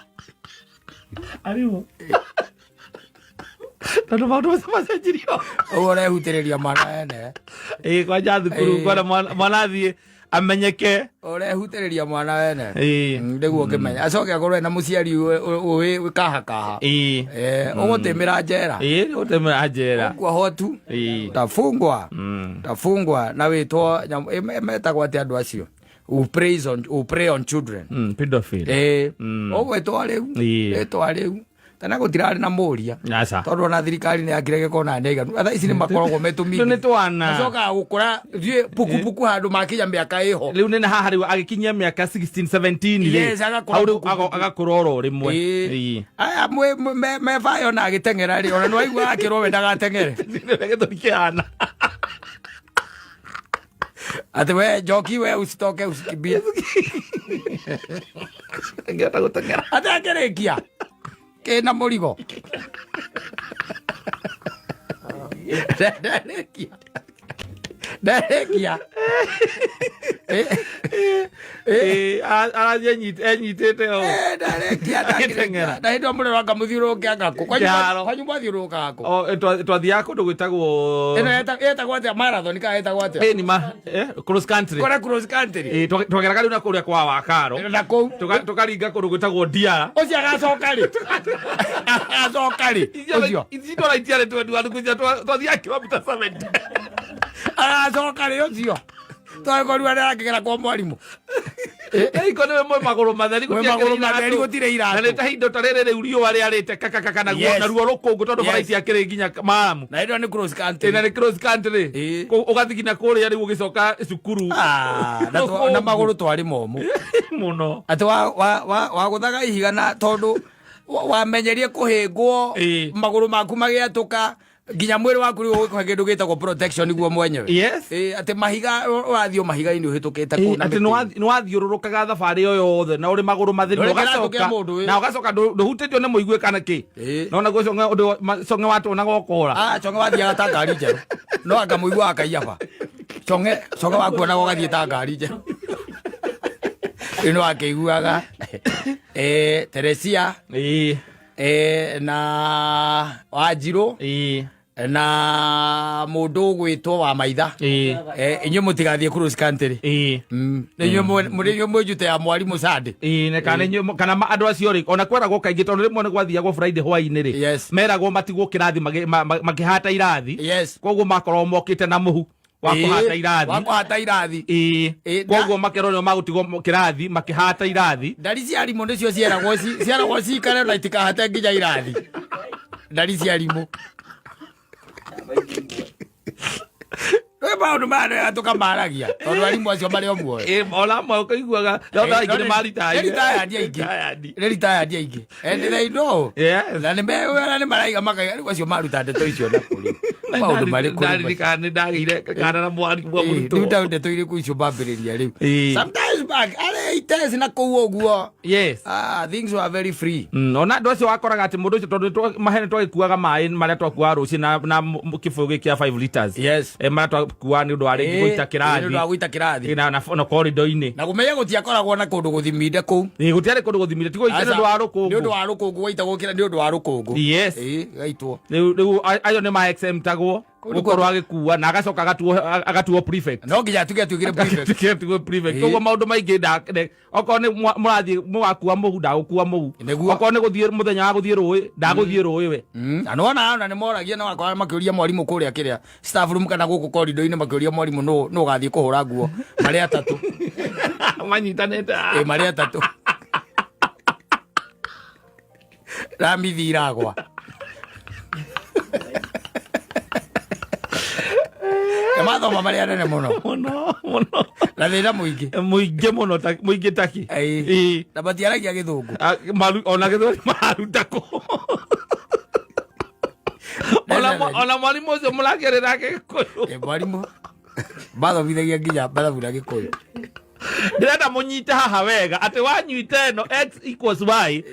Arimũ. Tondũ maũndũ macio macenjirio. Ũguo ũrehutĩrĩria mwana ene. Kwanja thukuru, kwona mwana athiĩ amenyeke. Ũrehutĩrĩria mwana wene. Nĩguo ũkĩmenya. Acoke akorwo ena mũciari ũĩ kaha kaha. Ũgũtĩmĩra njera. Ũgũtĩmĩra njera. Ũkuohwo tu. Tafungwa. Tafungwa na wĩtwo nyamũ, metagwo atĩa andũ acio? Who preys on, who prey on children. Pedophile. Ũgwĩtwo rĩu. Wĩtwa rĩu. Tena gũtirarĩ na mũria. Aca. Tondũ ona thirikari nĩ yakire gĩkona nĩ iganu. Thaa ici nĩ makoragwo me tũmini. Rĩu nĩ twana. Macokaga gũkũra, thiĩ pukupuku handũ makinya mĩaka ĩho. Rĩu nĩ haha rĩu agĩkinyia mĩaka 16, 17 rĩ. Yes, agakũra Hau rĩu pukupuku. agakũra oro rĩmwe. Aya, me bayo na agĩteng'era rĩ, ona nĩ waigua akĩrwo we ndagateng'ere. Gĩthũri kĩhana. Ati we njoki we usitoke usikimbie. Angĩhota gũteng'era. Ati akĩrĩkia. Kĩna mũrigo. Ndarĩkia. Ndarĩkia. Ĩĩ, arathiĩ enyitĩte o Eh, ndarekia Agĩteng'era. na hĩndĩ ĩyo mũrero anga mũthiũrũrũke anga kũ Kĩharo. kwanyu mwathiũrũrũkaga kũ O, twathiaga kũndũ gwĩtagwo ĩno ĩtagwo atĩa marathon kana ĩtagwo atĩa Ĩĩ, nĩ ma cross country. kũrĩa cross country. Ĩĩ, twageraga rĩu na kũrĩa kwa wakaro Na kũu Tũkaringa kũndũ gwĩtagwo ndiara. Ũcio agacoka rĩ, agacoka rĩ ũcio? Ici ndwara itiarĩ 21 thikũ icio twathiaga kilomita 70. Agacoka rĩ ũcio twakorirwo arakĩgera kwa mwarimũ? Iko nĩwe mwĩ magũrũ matheri. Mwĩ gũtiakĩrĩ magũrũ matheri, iratũ. Gũtirĩ iratũ. Na nĩ ta ihinda ta rĩrĩ rĩu riũa rĩarĩte kakakaka naguo naruo rũkũngũ tondũ bara itiakĩrĩ nginya maramu. Na hĩndĩ ĩyo nĩ cross country. Ĩna nĩ cross country. Ĩĩ. Ũgathiĩ nginya kũrĩa rĩu ũgĩcoka cukuru. Ah, na magũrũ twarĩ momũ. Mũno. Atĩ wagũthaga ihiga na tondũ wamenyerie kũhĩngwo, magũrũ maku magĩatũka nginya mwĩrĩ waku rĩu ũgĩkũhe kĩndũ gĩtagwo protection guo mwenyewe. Ĩĩ, atĩ mahiga ũrathiĩ o mahiga-inĩ ũhĩtũkĩte kũu na Atĩ mĩtĩ. nĩ wathiũrũrũkaga thabarĩ ĩyo yothe na ũrĩ magũrũ matheri. Ndũrĩ kĩratũ Ũgacoka kĩa mũndũ, ĩ. na ũgacoka ndũhutĩtio nĩ mũigue kana kĩ. No naguo conge ũndũ conge watuonaga ũkora. Ah, conge wathiaga ta ngari njerũ, no anga mũigua akaiyaba conge conge wakuonaga ũgathiĩ ta ngari njerũ. Rĩu nĩ wakĩiguaga Teresia na Wanjirũ na mũndũ ũgwĩtwo wa maitha. Inyuĩ mũtigathiĩ cross country. Nĩ inyuĩ mũrĩ inyuĩ mwĩ njute ya mwarimũ Sunday. Ĩĩ, na kana kana andũ acio rĩ, ona kweragwo kaingĩ tondũ rĩmwe nĩ gwathiagwo Friday hwaĩ-inĩ rĩ, meragwo matigwo kĩrathi makĩhata irathi. Koguo makoragwo mokĩte na mũhu wa kũhata irathi. Wa kũhata irathi. Ĩĩ. Koguo makerwo nĩo magũtigwo kĩrathi makĩhata irathi. Ndari cia arimũ nĩcio cieragwo cieragwo cikare na itikahate nginya irathi, ndari cia arimũ. Rĩu maũndũ maya nĩ tũkamaragia tondũ arimũ acio marĩ o muoyo. Ĩĩ, ona amwe ũkaiguaga no aingĩ nĩ maritaire. Nĩ retired aingĩ. Retired. Nĩ retired aingĩ and they know. Na nĩ mewĩra nĩ maraiga makaiga rĩu acio maruta ndeto icio na kũrĩ maũndũ marĩkũ rĩu? Ndaririkana nĩ ndagĩire kana na mwarimũ wa Ĩĩ, mũrutwo. rĩu ta ndeto irĩkũ icio mambĩrĩria rĩu? Sometimes back arĩ itesi na kũu ũguo. Ah, things were very free. Ona andũ acio wakoraga atĩ mũndũ ũcio tondũ mahene twagĩkuaga maĩ marĩa twakuaga rũciĩ na kĩbũyũ gĩkĩ kĩa 5 liters. Marĩa twakuaga nĩ ũndũ wa rĩngĩ gũita Nĩ ũndũ wa kĩrathi. gũita kĩrathi. Na korido-inĩ. Na kũmenya gũtiakoragwo na kũndũ gũthiminde kũu. Ĩĩ, gũtiarĩ kũndũ gũthimire ti gũita nĩ ũndũ wa Nĩ ũndũ rũkũngũ. wa rũkũngũ waitagwo kĩra nĩ ũndũ wa rũkũngũ. Ĩĩ, gaitwo. Rĩu acio nĩ ma exemptagwo Kũu nĩ gũkorwo agĩkua na agacoka agatuo prefect. No nginya atuge atuĩkire prefect. Atuĩkire prefect. Koguo maũndũ maingĩ okorwo nĩ mũrathiĩ mũgakua mũhu ndagũkua mũhu. Nĩguo. Okorwo nĩ gũthiĩ mũthenya wa gũthiĩ rũĩ ndagũthiĩ rũĩ we. Na nĩwona ona nĩ moragia na wakora makĩũria mwarimũ kũrĩa kĩrĩa staff room kana gũkũ corridor-inĩ makĩũria mwarimũ nũ ũgathiĩ kũhũra nguo marĩ atatũ. Manyitanĩte. Ĩ, marĩ atatũ. Ramithi iragwa. Nĩ mathoma marĩa anene mũno. Mũno mũno. Na thĩna mũingĩ. Mũingĩ mũno mũingĩ taki. Ĩĩ. Ĩĩ. Na matiaragia gĩthũngũ. Ah, ona gĩthweri maruta kũ? Ona mwarimũ ũcio mũrakĩarĩ nake Gĩkũyũ. Ĩ, mwarimũ mathomithagia nginya mathabu na Gĩkũyũ. Ndĩrenda mũnyite haha wega atĩ wanyita ĩno x equals y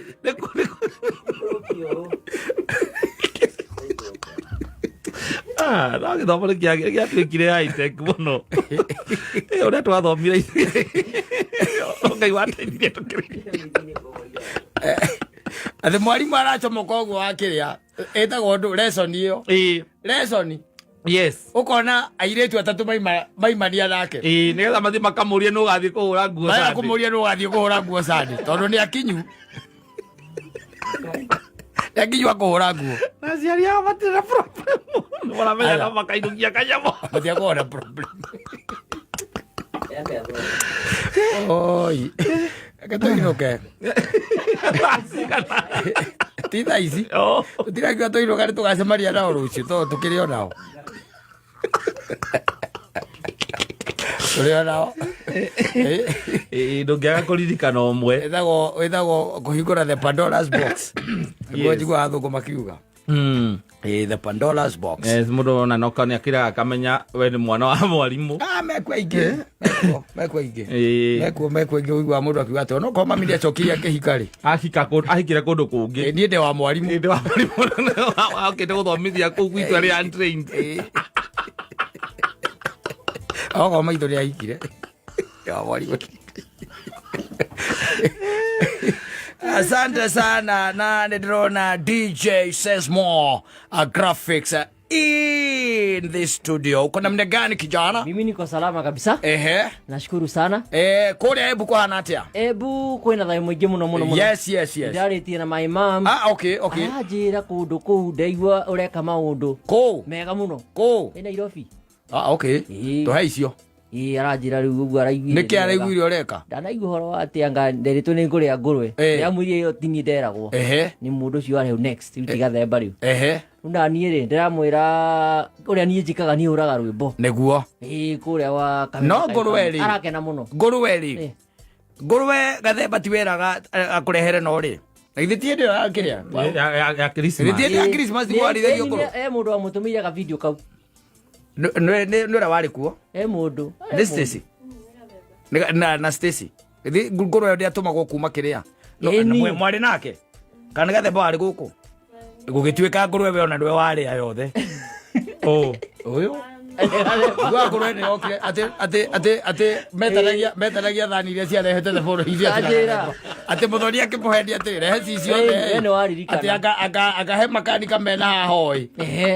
Ah, no gĩthomo nĩ gĩatuĩkire high tech mũno. Ũrĩa twathomire ithuĩ. No Ngai wateithirie tũkĩrĩkia. Atĩ mwarimũ aracomoka ũguo wakĩrĩa ĩtagwo ndũ lesson ĩyo. Lesson. Ũkona airĩtu atatũ maimania nake. Ĩĩ, nĩgetha mathiĩ makamũrie nũ ũgathiĩ kũhũra nguo Marenda Sunday. kũmũria nũ ũgathiĩ kũhũra nguo Sunday tondũ nĩ akinyu. Nĩ akinyu a kũhũra nguo. Na aciari ao matirĩ na problem. Maramenya Aya. no makainũkia kanyamũ. Matiakoragwo na problem. Oi. Reke tũinũke. Ti thaa ici. Tũtirakiuga tũinũka nĩ tũgacemania nao rũciũ tondũ tũkĩrĩ o nao. Tũrĩ o nao. Ĩĩ, ndũngĩaga kũririkana ũmwe. Ĩtagwo kũhingũra the Pandora's box. Nĩguo njiguaga athũngũ makiuga. Ĩĩ, the Pandora's box. Yes, mũndũ ona no nĩ akĩraga akamenya we nĩ mwana wa mwarimũ. Ah, mekuo aingĩ. Mekuo, mekuo aingĩ. Ĩĩ. Mekuo, mekuo aingĩ ũiguaga mũndũ akiuga atĩ onokorwo mami nĩacokire akĩhika rĩ. Ahika ahikire kũndũ kũngĩ. Ĩĩ, niĩ ndĩ wa mwarimũ. Ĩĩ, ndĩ wa mwarimũ. Okĩte gũthomithia kũu gwitũ arĩ untrained. Ĩĩ. Okorwo maitũ nĩ ahikire. Ndĩ wa mwarimũ. Asante sana na nä DJ says more graphics in this studio. Uko namna gani kijana? Mimi niko salama kabisa. Ehe. Nashukuru sana. Kũrĩa Embu kũhana atĩa? Embu kwĩna thayũ mũingĩ mũno mũno mũno. Yes, yes, yes. Ndarĩtie na my mom. Ah, okay, okay. Aranjĩra kũndũ kũu ndaigua ũreka maũndũ Kũ? mega mũno. Kũ? Ĩ Nairobi. Ah, okay. Ĩĩ. Tũhe icio. Ĩĩ aranjĩra rĩu ũguo araiguire. Nĩkĩ araiguire ũreka? Ndanaigua ũhoro wa atĩ anga nderitwo nĩ ngũrĩa ngũrwe. Ndĩramwĩrire ĩyo ti niĩ nderagwo. Ehe. Nĩ mũndũ ũcio warĩ hau next rĩu ti Gathemba rĩu. Ehe. Rĩu na niĩ rĩ ndĩramwĩra ũrĩa niĩ njĩkaga niĩ hũraga rwĩmbo. Nĩguo. Ĩĩ kũrĩa wa Kameme No ngũrwe rĩ. Arakena mũno. Ngũrwe rĩ. Ngũrwe Gathemba ti weraga akũrehere no rĩ. Na githĩ ti hĩndĩ ĩyo ya kĩrĩa? Ya Christmas. Githĩ ti hĩndĩ ya Christmas nĩkwarithagio ngũrwe? E mũndũ wamũtũmĩire ga video kau. Nĩ ũrĩa warĩ kuo? E mũndũ. Nĩ Stacy. Na Stacy. Githĩ ngũrwe ĩyo ndĩatũmagwo kuma kĩrĩa? Mwarĩ nake? Kana Gathemba warĩ gũkũ? Gũgĩtuĩka ngũrwe we ona nĩwe warĩa yothe. Ũyũ? Gwa ngũrwe nĩ yokire atĩ atĩ atĩ atĩ metanagia thani iria ciarehete theboro iria Anjĩra. atĩ mũthoni akĩmũhendia atĩ rehe ci ciothe. We nĩ waririkana. Atĩ akahe makanika mena haha ĩ.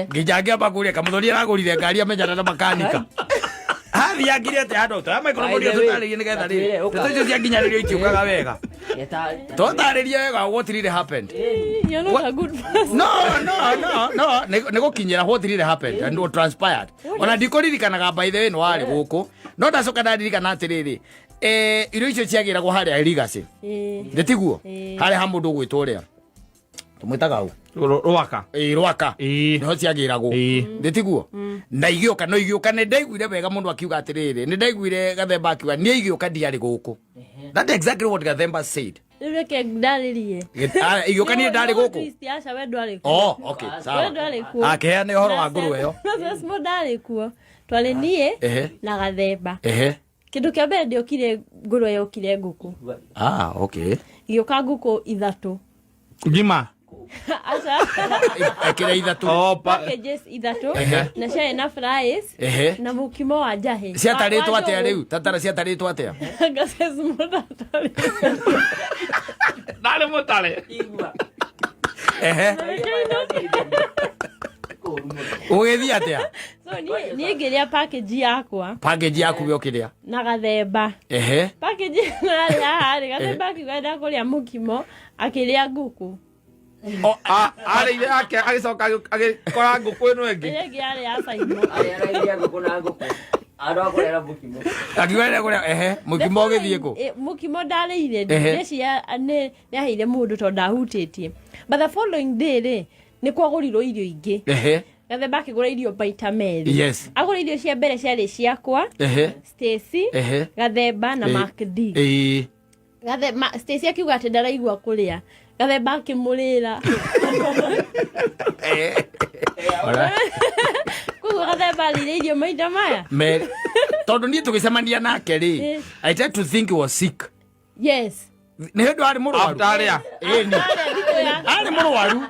Nginya angĩamba kũria kamũthoni aragũrire ngari amenyana na makanika. Hathiangire atĩ handũ toya microphone By the way, tũtarĩrie nĩgetha rĩrĩ. ũka. Ndeto icio ciakinyanĩrio itiũkaga wega. Tũtarĩrie wega what really happened. You're not a good person. No, no, no, no. Nĩ gũkinyĩra what really happened and what transpired. Ona ndikũririkanaga by the way nĩ warĩ gũkũ. No ndacoka ndaririkana atĩrĩrĩ. Irio icio ciagĩragwo harĩa Legacy. Nĩ tiguo? Harĩa ha mũndũ ũgwĩtwo ũrĩa. Tũmwĩtaga ũ? Rwaka. Ĩĩ Rwaka. Nĩho ciagĩragwo. Nĩ tiguo? Na igĩũka no igĩũka nĩ ndaiguire wega mũndũ akiuga atĩrĩrĩ. Nĩ ndaiguire Gathemba akiuga niĩ igĩũka ndiarĩ gũkũ. That's exactly what Gathemba said. Rĩu reke ndarĩrie. Igĩũka niĩ ndarĩ gũkũ. Aca we ndwarĩ kuo. Oh, okay, sawa. We ndwarĩ kuo. Akĩheana ũhoro wa ngũrwe ĩyo. Sesmo ndarĩ kuo. Twarĩ niĩ na Gathemba. Ehe. Kĩndũ kĩa mbere ndĩokire ngũrwe yokire ngũkũ. Ah, okay. Igĩũka ngũkũ ithatũ. Ngima. Aca. Ekĩra ithatũ. Oh, packages ithatũ na ciarĩ na fries na mũkimo wa njahĩ. Ciatarĩtwo atĩa rĩu? Tatara ciatarĩtwo atĩa? Sesmo ndatarĩtwo. Ndarĩ mũtare. Ehe. Ũgĩthiĩ atĩa? So niĩ ngĩrĩa package yakwa. Package yaku we ũkĩrĩa? Na Gathemba. Ehe. Package yarĩ haha rĩ, Gathemba akiuga ndakũrĩa mũkimo, akĩrĩa ngũkũ. Arĩire ake agĩcoka agĩkora ngũkũ ĩno ĩngĩ. Ĩrĩa ĩngĩ yarĩ ya Saimo. Arĩire ngũkũ na ngũkũ. Andũ a mũkimo. Akiuga kũrĩa ehe, mũkimo ũgĩthiĩ kũ? Mũkimo ndarĩire, ndeciria nĩ aheire mũndũ tondũ ndahutĩtie. But the following day rĩ, nĩ kwagũrirwo irio ingĩ. Ehe. Gathemba akĩgũra irio maita merĩ. Yes. Agũra irio cia mbere ciarĩ ciakwa. Ehe. Stacy. Ehe. Gathemba na Mark D. Gathemba Stacy akiuga atĩ ndaraigua kũrĩa. Gathemba akĩmũrĩra. Koguo Gathemba arĩire irio maita maya. Merĩ. Tondũ niĩ tũgĩcemania nake rĩ, I tried to think he was sick. Yes. Nĩ hĩndĩ arĩ mũrwaru. After arĩa. Ĩni. Arĩ mũrwaru.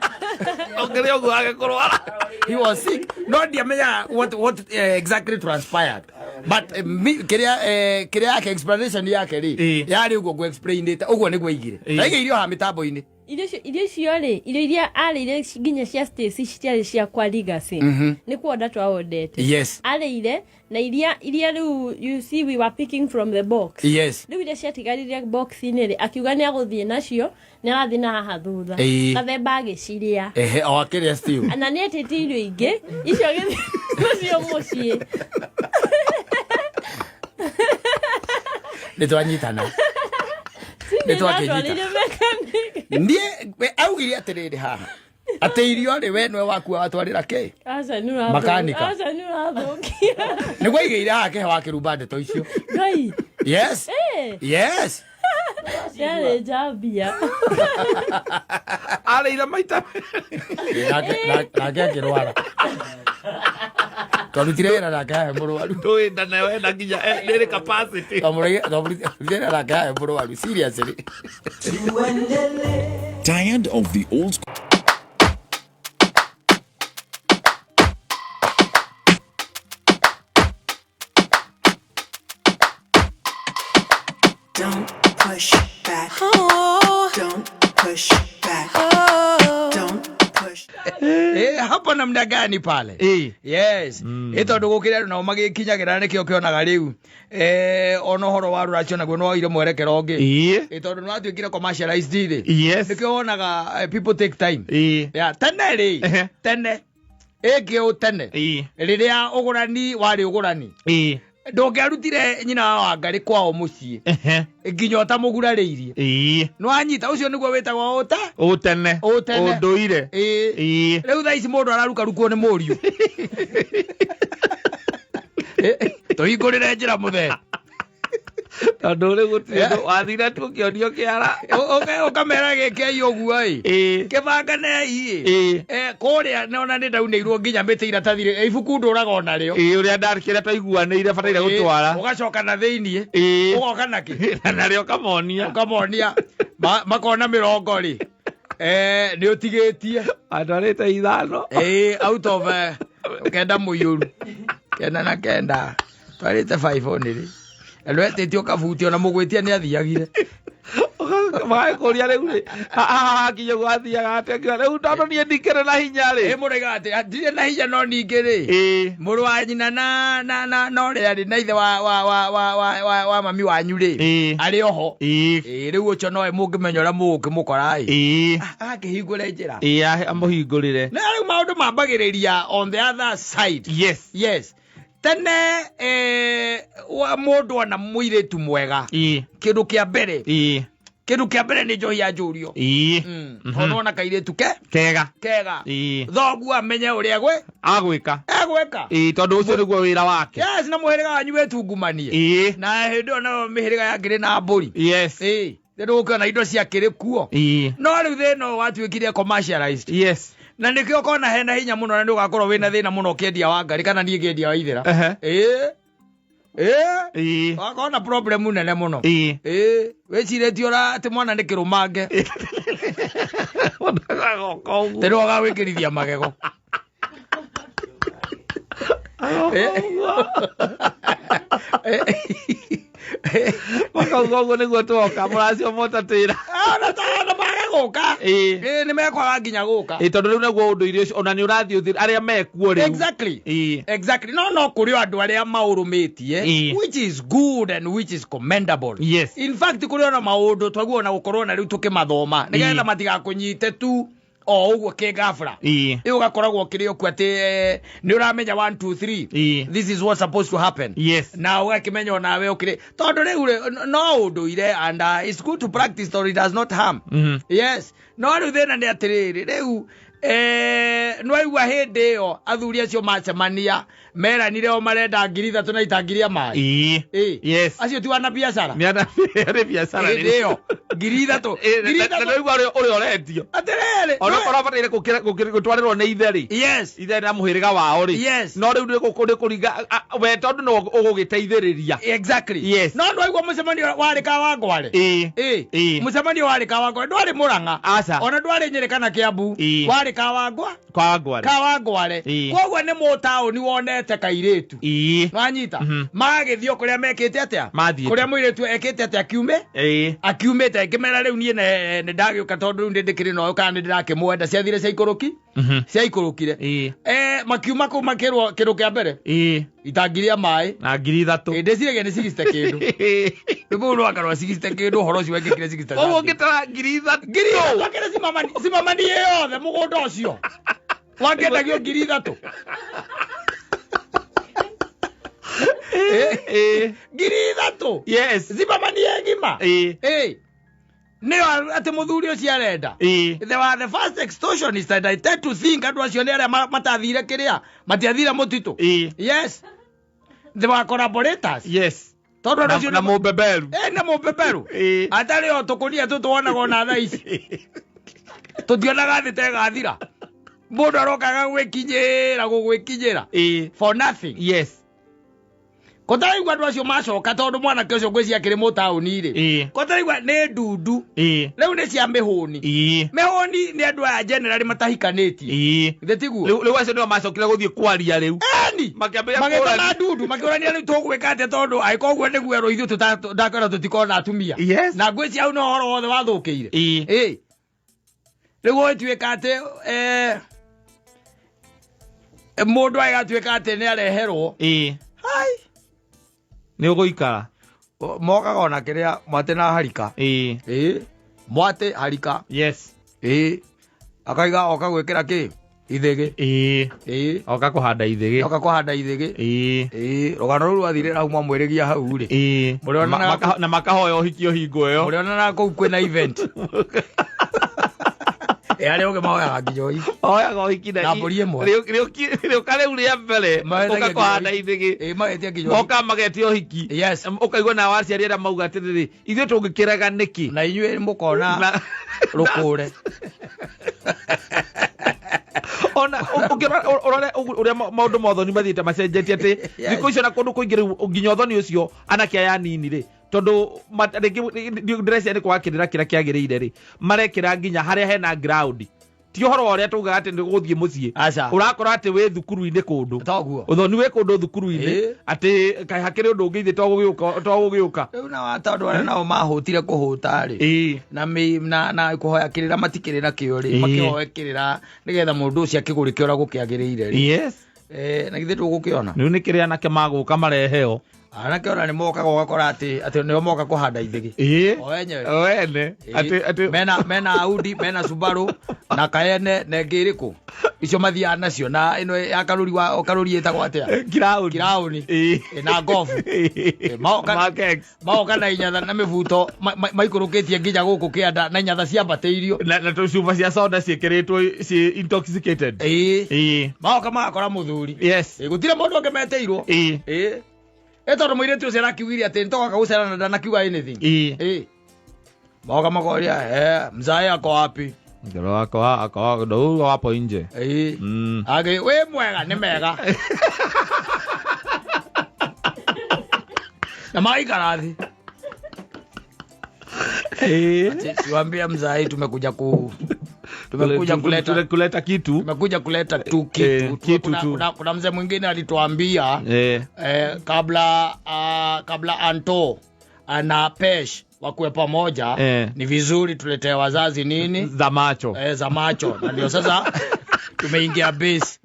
Ũkĩrĩa ũguo agĩkũrwara. He was sick. No ndiamenyaga what exactly transpired. But kĩrĩa yake explanation yake rĩ, yarĩ ũguo ngũ explainĩte, ũguo nĩguo aigire. Ndaigire irio haha mĩtambo-inĩ. Irio icio rĩ, irio iria arĩire nginya cia Stacy citiarĩ cia kwa Legacy. Nĩ kuonda twawondete. Yes. Arĩire na iria rĩu you see we were picking from the box. Yes. Rĩu iria ciatigarire box-inĩ rĩ, akiuga nĩ agũthiĩ nacio, nĩ arathiĩ na haha thutha. Gathemba agĩcirĩa. Ehe, o akĩrĩa stew. Na nĩ etĩtie irio ingĩ, icio agĩthiĩ nacio mũciĩ. Nĩ twanyitana. Nĩ twakĩnyita. Niĩ augire atĩrĩrĩ haha. Atĩ irio rĩ we nĩwe wakua watwarĩra kĩ? Aca nĩ ũrathũkia. Makanika. Aca nĩ ũrathũkia. Nĩguo aigĩire haha kĩhe wa kĩrumba ndeto icio. Ngai. Yes. Yes. Yarĩ njambia. Arĩire maita. Nake akĩrwara. Twarutire wĩra nake haha mũrwaru. Ndũĩ nda nayo ena nginya nĩrĩ capacity. Twarutire wĩra nake haha mũrwaru. Seriously. Tired of the old school? Don't push back. Hapo namna gani pale? Ĩĩ. Yes. Ĩ tondũ gũkĩrĩ andũ nao magĩkinyagĩra nĩkĩo kĩonaga rĩu ona ũhoro wa rũracio naguo nĩ woire mwerekero ũngĩ. Ĩĩ. Ĩ tondũ nĩ watuĩkire commercialized rĩ. Yes. Nĩkĩo wonaga people take time. Ĩĩ. Ya tene rĩ, Ehe. tene ĩngĩ ũ tene Ĩĩ. rĩrĩa ũgũrani warĩ ũgũrani Ĩĩ. ndũngĩarutire nyina wa Wangarĩ kwao mũciĩ Ehe. nginya ũtamũgurarĩirie. Ĩĩ. Nĩwanyita ũcio nĩguo wĩtagwo ũta Ũtene. Ũtene. Ũndũire. Ĩĩ. Ĩĩ. Rĩu thaa ici mũndũ ararukarukwo nĩ mũriũ. Tũhingũrĩre njĩra mũthee. Tondũ rĩu gũtirĩ ũndũ wathire tu ũkĩonio kĩara. Ũkamera gĩkei ũguo ĩ. Ĩĩ. Kĩbanganei ĩ. Ĩĩ. Kũrĩa nona nĩ ndaunĩirwo nginya mĩtĩ iratathi rĩ ibuku ndũraga onarĩo. Ĩĩ ũrĩa ndakĩrĩa twaiguanĩire bataire gũtwara. Ũgacoka na thĩiniĩ. Ĩĩ. Ũgoka nakĩ? Na narĩo ũkamonia. Ũkamonia. Makona mĩrongo rĩ. Nĩ ũtigĩtie. Atwarĩte 5. Ĩĩ, out of kenda mũiyũru. 99. Twarĩte 5 only. Na ndwetĩtio kabuti ona mũgwĩtia nĩ athiagire. Magakũria rĩu rĩ, haha hakinya ũguo athiaga atĩa ngiuga rĩu tondũ niĩ ndikĩrĩ na hinya rĩ. Ĩ mũndũ aigaga atĩ ndirĩ na hinya no ningĩ rĩ. Ĩĩ. Mũrũ wa nyina na ũrĩa rĩ na ithe wa mami wanyu rĩ. Ĩĩ. Arĩ oho. Ĩĩ. Ĩĩ rĩu ũcio nowe mũngĩmenya ũrĩa mũgũkĩmũkora ĩ. Ĩĩ. Agakĩhingũre njĩra. Ĩĩ amũhingũrĩre. Na rĩu maũndũ mambagĩrĩria on the other side. Yes. Yes. Tene mũndũ ona mũirĩtu mwega. Ĩĩ. Kĩndũ kĩa mbere. Ĩĩ. Kĩndũ kĩa mbere nĩ njohi ya njũrio. Ĩĩ. Tondũ ona kairĩtu ke. Kega. Kega. Ĩĩ. Thoguo amenye ũrĩa Agwĩka. Egwĩka. Ĩĩ tondũ ũcio nĩguo wĩra wake. Yes, na mũhĩrĩga wanyu wĩtungumanie. Ĩĩ. Na hĩndĩ ĩyo nayo mĩhĩrĩga yakĩrĩ na mbũri. Yes. Ĩĩ. Nĩ ndũgũkĩona indo ciakĩrĩ kuo. Ĩĩ. No rĩu thĩna ũyũ watuĩkire commercialized. Yes. Na nĩkĩo ũkona hena hinya mũno na nĩũgakorwo wĩna thĩna mũno ũkĩendia Wangarĩ kana niĩ ngĩendia Waithera. Ehe. Ĩĩ. Ĩĩ. Ĩĩ. Wakorwo na problem nene mũno. Ĩĩ. Ĩĩ. Wĩcirĩtie ũra atĩ mwana nĩ kĩrũmange. Agoka ũguo. Tondũ agagwĩkĩrithia magego. Agoka ũguo. Makauga ũguo nĩguo twoka mũracio motatĩra. Ona maga gũka. Ĩĩ. Ĩĩ nĩ mekwaga nginya gũka. Ĩĩ tondũ rĩu naguo ũndũire ũcio ona nĩ ũrathiĩ ũthira arĩa mekuo rĩu. Exactly. Ĩĩ. Exactly. No kũrĩ o andũ arĩa maũrũmĩtie Ĩĩ. which is good and which is commendable. Yes. In fact kũrĩ ona maũndũ twaguo ona gũkorwo na rĩu tũkĩmathoma nĩgetha Ĩĩ. matigakũnyite tu o ũguo kĩgabra. Ĩĩ. Ĩ ũgakoragwo ũkĩrĩ okuo atĩ nĩ ũramenya 1 2 3. Ĩĩ. This is what's supposed to happen. Yes. Na ũgakĩmenya onawe ũkĩrĩ tondũ rĩu rĩ, no ũndũire and it's good to practice tondũ it does not harm. Yes. No rĩu thĩna nĩ atĩrĩrĩ rĩu nĩwaigua hĩndĩ ĩyo athuri acio macemania meranire o marenda 3,000 na itangi rĩa maĩ. Ĩĩ. Ĩĩ. Yes. Acio ti wana biacara. Nĩ ana nĩ biacara Hĩndĩ ĩyo 3,000. 3,000. Nĩwaigua ũrĩa ũretio. Atĩrĩrĩ. Ona korwo abataire gũtwarĩrwo nĩ ithe rĩ. Yes. Ithe na mũhĩrĩga wao rĩ. Yes. No rĩu nĩ kũringa we tondũ no ũgũgĩteithĩrĩria. Exactly. Yes. No ndwaigua mũcemanio warĩ Kawangware. Ĩĩ. Ĩĩ. Ĩĩ. Mũcemanio warĩ Kawangware ndwarĩ Mũrang'a. Aca. Ona ndwarĩ Nyĩrĩ kana Kĩambu. Ĩĩ. Warĩ Kawangwa. Kawangware. Kawangware. Ĩĩ. Koguo nĩ mũtaũni wonete kairĩtu. Ĩĩ. Nwanyita. Magagĩthiĩ o kũrĩa mekĩte atĩa? Mathiĩte. Kũrĩa mũirĩtu ekĩte atĩa akiume? Ĩĩ. Akiumĩte ngĩmera rĩu niĩ nĩ ndagĩũka tondũ rĩu nĩ ndĩkĩrĩ na ũyũ kana nĩ ndĩrakĩmwenda ciathire ciaikũrũki? Ciaikũrũkire. Ĩĩ. Makiuma kũu makĩrwo kĩndũ kĩa mbere. Ĩĩ. Itangi rĩa maĩ. Na 3,000. Ĩĩ, ndĩciragia nĩ 60 kĩndũ. Rĩu rũu rwaka rwa 60 kĩndũ ũhoro ũcio wekĩkire 60 Ũguo something. ũngĩtara 3,000. 3,000 akĩrĩ cimamani yothe mũgũnda ũcio. Wakĩendagio 3,000. Ĩĩ. 3,000. Yes. Cimamani ng'ima. Ĩĩ. Ĩĩ. Nĩyo atĩ mũthuri ũcio arenda. Ĩĩ. They were the first extortionists and I tend to think andũ acio nĩ arĩa matathire kĩrĩa matiathire mũtitũ. Ĩĩ. Yes. They were collaborators. Yes. Tondũ andũ acio Na mũbeberu. Ĩĩ, na mũbeberu. Ĩĩ. Atarĩ o tũkũnia tũtũ wonaga ona thaa ici. Tũtionaga thĩ ta ĩgathira. Mũndũ arokaga gwĩkinyĩra gũgwĩkinyĩra. Ĩĩ. For nothing. Yes. Kũtaraigua andũ acio macoka tondũ mwanake ũcio ngwĩciria akĩrĩ mũtaũni rĩ. Ĩĩ. Kũtaraigua nĩ ndundu. Ĩĩ. Rĩu nĩ cia mĩhũni. Ĩĩ. Mĩhũni nĩ andũ aya generally matahikanĩtie. Ĩĩ. Githĩ tiguo? Rĩu acio nĩo macokire gũthiĩ kwaria rĩu. Eni. Makĩambĩrĩria Magĩtana kũũrania. ndundu makĩũrania rĩu tũgwĩka atĩa tondũ angĩkorwo ũguo nĩguo erwo ithuĩ ndakwĩra tũtikona atumia. Yes. Na ngwĩciria hau no ũhoro wothe wathũkĩire. Ĩĩ. Ĩĩ. Rĩu gũgĩtuĩka atĩ Mũndũ agatuĩka atĩ nĩ areherwo. Hai. Nĩ ũgũikara. Mokaga ona kĩrĩa mwatĩ na harika. Ĩĩ, mwatĩ harika. Ĩĩ, akaiga oka gwĩkĩra kĩ ithĩgĩ. Ĩĩ. Oka kũhanda ithĩgĩ. Oka kũhanda ithĩgĩ. Ĩĩ, rũgano rũu rwathirĩra hau mwamwĩrĩgia hau rĩ. Mũrĩonanaga Na makahoya ũhiki ũhingo ĩyo. Mũrĩonanaga kũu kwĩna event. Ĩ, arĩa ũngĩ mahoyaga nginya ũhiki. Mahoyaga ũhiki na Na mbũri ĩmwe. Rĩũka rĩu rĩa mbere, Mahoyaga ũka nginya kũhanda ũhiki. ithĩgĩ. Ĩ, magetia nginya ũhiki. Moka magetia ũhiki. Yes. Ũkaigua nao aciari arĩa mauga atĩrĩrĩ, ithuĩ tũngĩkĩrega nĩkĩ? Na inyuĩ mũkona Na- rũkũre. Ona ũngĩrora ũrore ũrĩa maũndũ ma ũthoni mathiĩte macenjetie atĩ Yes. thikũ icio na kũndũ kũingĩ rĩu nginya ũthoni ũcio anake aya anini rĩ, tondũ rĩngĩ ndĩreciria nĩ kwaga kĩrĩra kĩrĩa kĩagĩrĩire rĩ, marekĩra nginya harĩa hena ground. Ti ũhoro wa ũrĩa tugaga atĩ nĩ gũthiĩ mũciĩ. Aca. Ũrakora atĩ wĩ thukuru-inĩ kũndũ. Toguo. Ũthoni wĩ kũndũ thukuru-inĩ, atĩ kaĩ hakĩrĩ ũndũ ũngĩ ithe to gũgĩũka. Rĩu na tondũ arĩa nao mahũtire kũhũta rĩ. Na na kũhoya kĩrĩra matikĩrĩ na kĩo rĩ. Makĩhoe kĩrĩra nĩgetha mũndũ ũcio akĩgũrĩke ũrĩa gũkĩagĩrĩire rĩ. Na githĩ ndũgũkĩona? Rĩu nĩ kĩrĩa anake magũka mareheo. Anake ona nĩ mokaga ũgakora atĩ nĩo moka kũhanda ithĩgĩ. O enyewe. O ene. Atĩ Mena Audi, mena Subaru na Cayenne na ĩngĩ ĩrĩkũ? Icio mathiaga nacio na ĩno ya karũri wa karũri ĩtagwo atĩa? Kiraũni. Kiraũni. Na Golf. Mark X. Maoka na inyatha na mĩbuto maikũrũkĩtie nginya gũkũ kĩanda na inyatha ciambatĩirio. Na tũcuba cia soda ciĩkĩrĩtwo ciĩ intoxicated. Maoka magakora mũthuri. Gũtirĩ mũndũ ũngĩ metĩirwo. Tondũ mũirĩtu ũcio arakiugire atĩ nĩtũgoka gũcera na ndanakiuga anything. Maoka makoria, mzae ako wapi? Ngero ako, ndo huyo hapo nje. Age, we mwega, nĩ mega. Na maikara thĩ. Ati, siwaambia mzae tumekuja tumekuja kuleta Kuleta kitu. Tumekuja kuleta tu kitu. Kitu tu. Kuna mzee mwingine alituambia, kabla Anto ana Pesh wakuwe pamoja, ni vizuri tuletee wazazi nini? Za macho. Za macho. Na ndio sasa tumeingia base.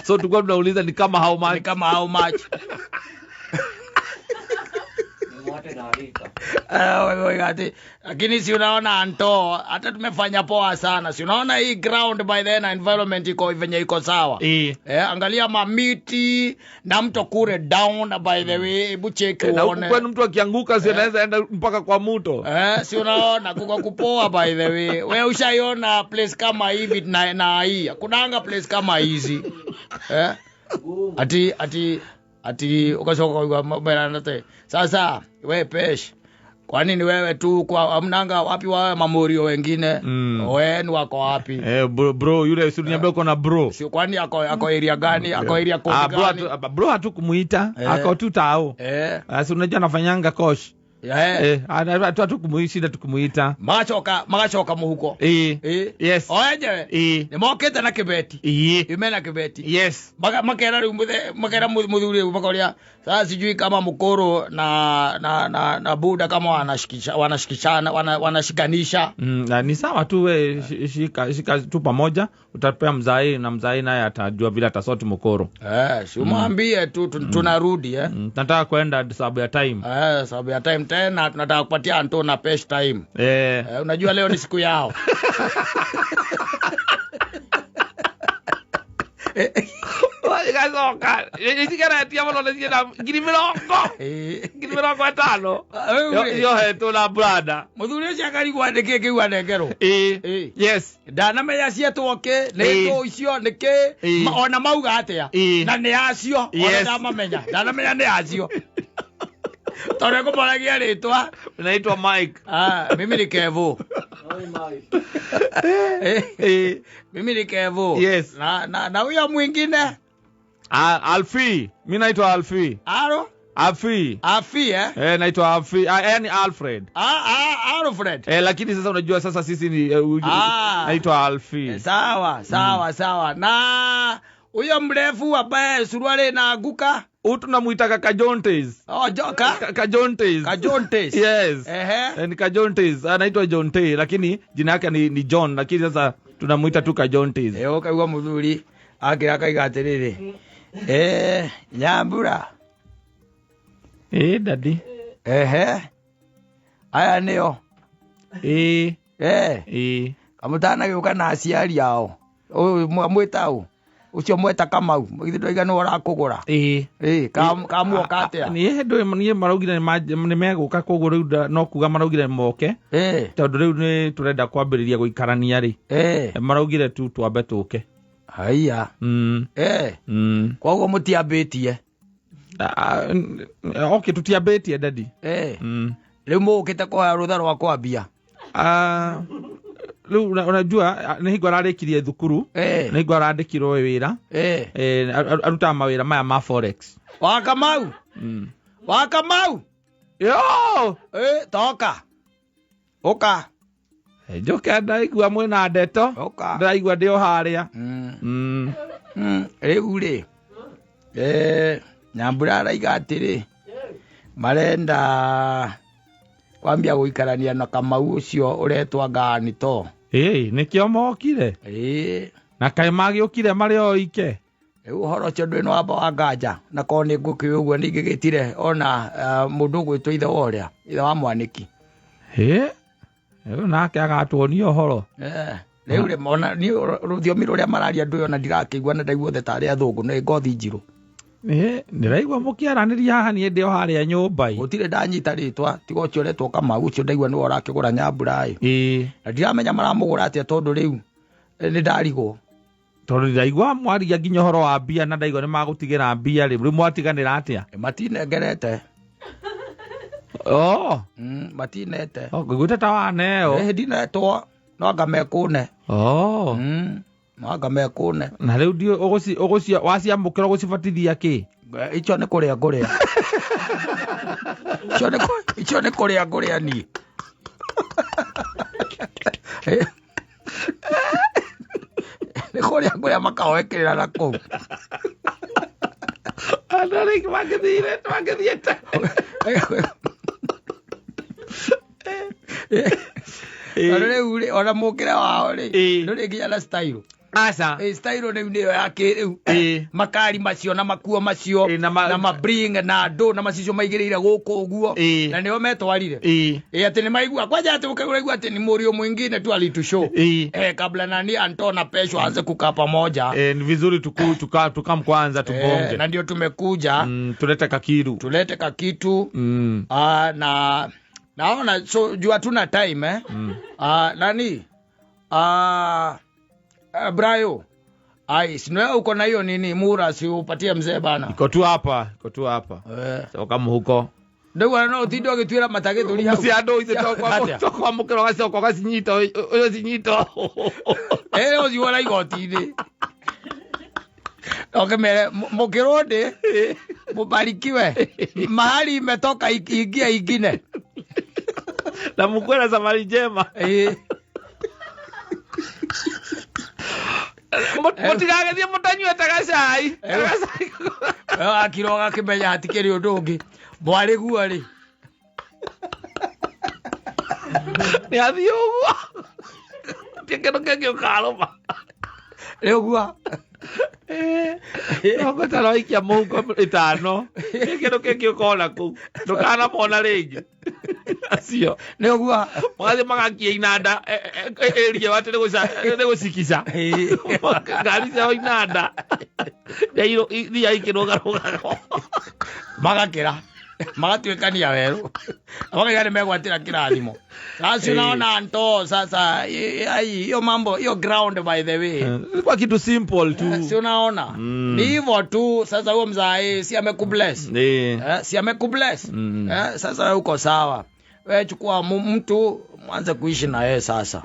So tulikuwa tunauliza ni kama how much? Ni kama how much? Wewe ati, lakini si unaona Anto, hata tumefanya poa sana. Si unaona hii ground by then environment iko venye iko sawa. Angalia mamiti na mto kule down by the way, hebu check Na huku uone. kwenu mtu akianguka si anaweza enda mpaka kwa mto. Si unaona kuko kupoa by the way. Wewe ushaiona place kama hivi na hii. Kunanga place kama hizi. Ati, ati, ati ukasoka kwa mera te. Sasa we Pesh, kwa nini wewe tu kwa amnanga wapi wawe mamorio wengine? Wenu wako wapi? Bro, yule si uniambia uko na bro. Si kwani ako area gani? Ako area code gani? Bro hatukumuita, ako tu tao. Si unajua anafanyanga kosh. Hatukumuita, tukumuita. Magacoka muhuko. Yes. O enyewe. Ni mokete na kibeti. Yume na kibeti. Yes. Makera riu makera muthuri riu makoria. Sasa sijui kama mukoro na buda kama wanashikishana, wanashikanisha. Na ni sawa tu we, shika tu pamoja, utapea mzai na mzai naye atajua vile atasort mukoro. Si umwambie tu, tunarudi. Nataka kwenda sababu ya time. Sababu ya time tena tunataka kupatia Anto na Pesh time. Unajua leo ni siku yao. Igacoka. Icigeretie mũno nĩ ciĩna ngiri mĩrongo. Ngiri mĩrongo ĩtano. Yohetwo na brada. Mũthuri ũcio akarigwo nĩ kĩ kĩu anengerwo. Yes. Ndanamenya cietwo kĩ, nĩ ndũ icio, nĩ kĩ, ona mauga atĩa. Na nĩ acio, ona ndamamenya. Ndanamenya nĩ acio. Tondũ ekũmoragia rĩtwa. Naitwa Mike. Mimi ni Kevo. Mimi ni Kevo. Yes. Na huyo mwingine? Alfie. Mimi naitwa Alfie. Aro? Alfie. Alfie? Naitwa Alfie. Yani Alfred. Alfred. Lakini sasa unajua sasa sisi ni naitwa Alfie. Sawa, sawa, sawa. Na huyo mrefu ambaye suruali inaanguka? Huyu tunamuita kaka Jontes. Oh, joka? Kajontes. Kajontes. Yes. Ni Kajontes. Anaitwa Jonte, lakini jina yake ni John, lakini sasa tunamuita tu Kajontes. Ukaigua muthuri. Akĩra akaiga atĩrĩrĩ, Nyambura. Ĩĩ daddy. Ehe, aya nĩo. Ĩĩ. Ĩĩ. Kamũtanagĩũka na aciari ao, ũyũ mwĩta ũ ũcio mweta Kamau, githĩ ndwaiga nĩwe ũrakũgũra? Ĩĩ. Ĩĩ, kamuoka atĩa? Niĩ ndũĩ, niĩ maraugire nĩ megũka, koguo rĩu no kuga maraugire moke. Tondũ rĩu nĩ tũrenda kwambĩrĩria gũikarania rĩ. Maraugire tu twambe tũke. Haiya. Koguo mũtiambĩtie? Okay, tũtiambĩtie daddy. Rĩu mũgũkĩte kũhoya rũtha rwa kwambia? Rĩu unajua, nĩ hingo ararĩkirie thukuru, nĩ hingo arandĩkirwo wĩra. Arutaga mawĩra maya ma forex. Wa Kamau? Wa Kamau? Yo! Toka. Ũka. Njoke ndaigua mwĩna ndeto. Ũka. Ndaigua ndĩ o harĩa. Rĩu rĩ, Nyambura araiga atĩrĩ, marenda kwambia gũikarania na Kamau ũcio ũretwa Nganito. Ĩĩ, nĩkĩo mokire. Ĩĩ. Na kaĩ magĩũkire marĩ o ike? Rĩu ũhoro ũcio ndũrĩ na wamba wa nganja, na korwo nĩ ngũkĩũĩ ũguo nĩ ingĩgĩtire ona mũndũ ũgwĩtwo ithe wa ũrĩa, ithe wa Mwanĩki. Ĩĩ, rĩu nake agatuonia ũhoro. Rĩu rĩ, ona niĩ rũthiomi rũrĩa mararia ndũĩ ona ndirakĩigua, na ndaigua othe tarĩ athũngũ, nĩ ngothi njirũ. Ĩĩ, ndĩraigua mũkĩaranĩria haha, niĩ ndĩ o harĩa nyũmba ĩ. Gũtirĩ ndanyita rĩtwa, tiga ũcio ũretwo Kamau, ũcio ndaigua nĩwe ũrakĩgũra Nyambura ĩ. Ĩĩ. Na ndiramenya maramũgũra atĩa, tondũ rĩu nĩ ndarigwo. Tondũ ndaigua mwaria nginya ũhoro wa mbia, na ndaigua nĩ magũtigĩra mbia rĩ, rĩu mwatiganĩra atĩa? Matinengerete. Oh. Matinete. Oh, ngũiguĩte ta waneo. Ndinetwo, no anga mekũne. Oh. No anga mekũne. Na rĩu ndiũ waciamũkĩra ũgũcibatithia kĩ? Icio nĩ kũrĩa ngũrĩa. Icio nĩ kũrĩa ngũrĩa niĩ. Nĩ kũrĩa ngũrĩa makahoekĩrĩra na kũu. Andũ rĩngĩ mangĩthire, mangĩthiĩte. Tondũ rĩu rĩ, ona mũkĩre wao rĩ, ndũrĩ nginya na style. Aca. Style rĩu nĩyo ya kĩrĩu. Makari macio na makuo macio, na mabring na andũ na macicio maigĩrĩire gũkũ ũguo. Na nĩo metwarire. Atĩ nĩ maigua. Kwanja atĩ ũkaigua atĩ ni mũriũ mwingine tu alitushow. Kabla nani Antona Pesho aanze kukaa pamoja. Ni vizuri tukam kwanza tubonge. Na ndio tumekuja. Tulete kakitu. Tulete kakitu. Na naona so juu hatuna time. Nani? Brayo. Ai, si wewe uko na hiyo nini mura, si upatie mzee bana. Iko tu hapa, iko tu hapa. Soka mhuko. Ndio wana utindo agĩtuĩra mata gĩthũri hau. Si andũ ithe Atĩa? to kwa mũkĩro gacoka ũgacinyita, ũgacinyita. Ũcio wona igoti-inĩ. Ũkĩmere, mũkĩrwo ndĩ, mũbarikiwe. Mahali imetoka ingia ingine. Na mkuwe na safari njema. Mũtigagĩthiĩ mũtanyuĩte gacai. Akira ũgakĩmenya hatikĩrĩ ũndũ ũngĩ. Mwarĩ guo rĩ. Nĩ athiĩ ũguo. Ti kĩndũ kĩngĩ ũkarũma. Rĩ ũguo. Ũgũtara waikia mũhuko ĩtano. Ti kĩndũ kĩngĩ ũkona kũu. Ndũkanamona rĩngĩ. Acio. Nĩ ũguo. Magathiĩ magakia inanda, ĩria atĩ nĩ gũcikica. Ngari ciao inanda. Iria ikĩrũgarũgaga. Magakĩra. Magatuĩkania werũ. Makaiga nĩ megwatĩra kĩrathimo. Sasa unaona nto sasa, ai, hiyo mambo, hiyo ground by the way. Kwa kitu simple tu. Si unaona? Ni hivyo tu. Sasa huo mzae si amekubless. Si amekubless. Sasa wewe uko sawa. Wewe chukua mtu mwanze kuishi na yeye sasa.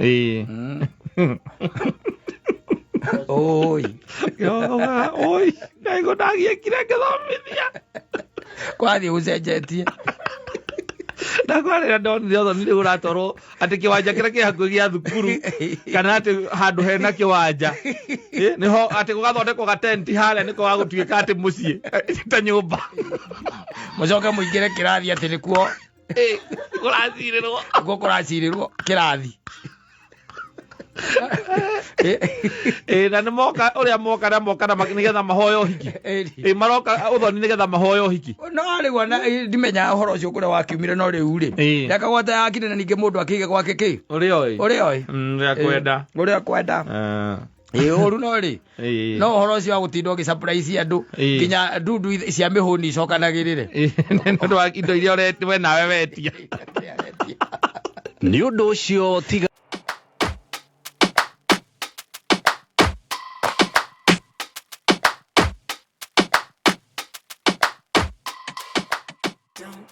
Oi. Yoga, oi. Ndaigo ndagiekire ngĩthomithia. Kwathiĩ ũcenjetie. Ndakwarĩra ndonire ũthoni rĩu ũratwarwo atĩ kĩwanja kĩrĩa kĩ hakuhĩ gĩa thukuru, kana atĩ handũ hena kĩwanja. Nĩho atĩ gũgathondekwo gatenti harĩa nĩko gagũtuĩka atĩ mũciĩ, ta nyũmba. Mũcoke mũingĩre kĩrathi atĩ nĩkuo. Kũracirĩrwo. Nĩkuo kũracirĩrwo kĩrathi. Ĩ, na nĩ moka ũrĩa moka na moka na nĩgetha mahoe ũhiki. Ĩ, maroka ũthoni nĩgetha mahoe ũhiki. No rĩu ona ndimenyaga ũhoro ũcio kũrĩa wakiumire, no rĩu rĩ, ndakagwata yakire na ningĩ mũndũ akĩige gwake kĩ ũrĩa oĩ. Ũrĩa oĩ. Ũrĩa kwenda. Ũrĩa kwenda. Ĩ, ũru no rĩ, no ũhoro ũcio wa gũtinda ũgĩ surprise andũ nginya ndundu cia mĩhũni icokanagĩrĩre. Ĩ, nĩ ũndũ wa indo iria we nawe wetia. Nĩ ũndũ ũcio tiga. Don't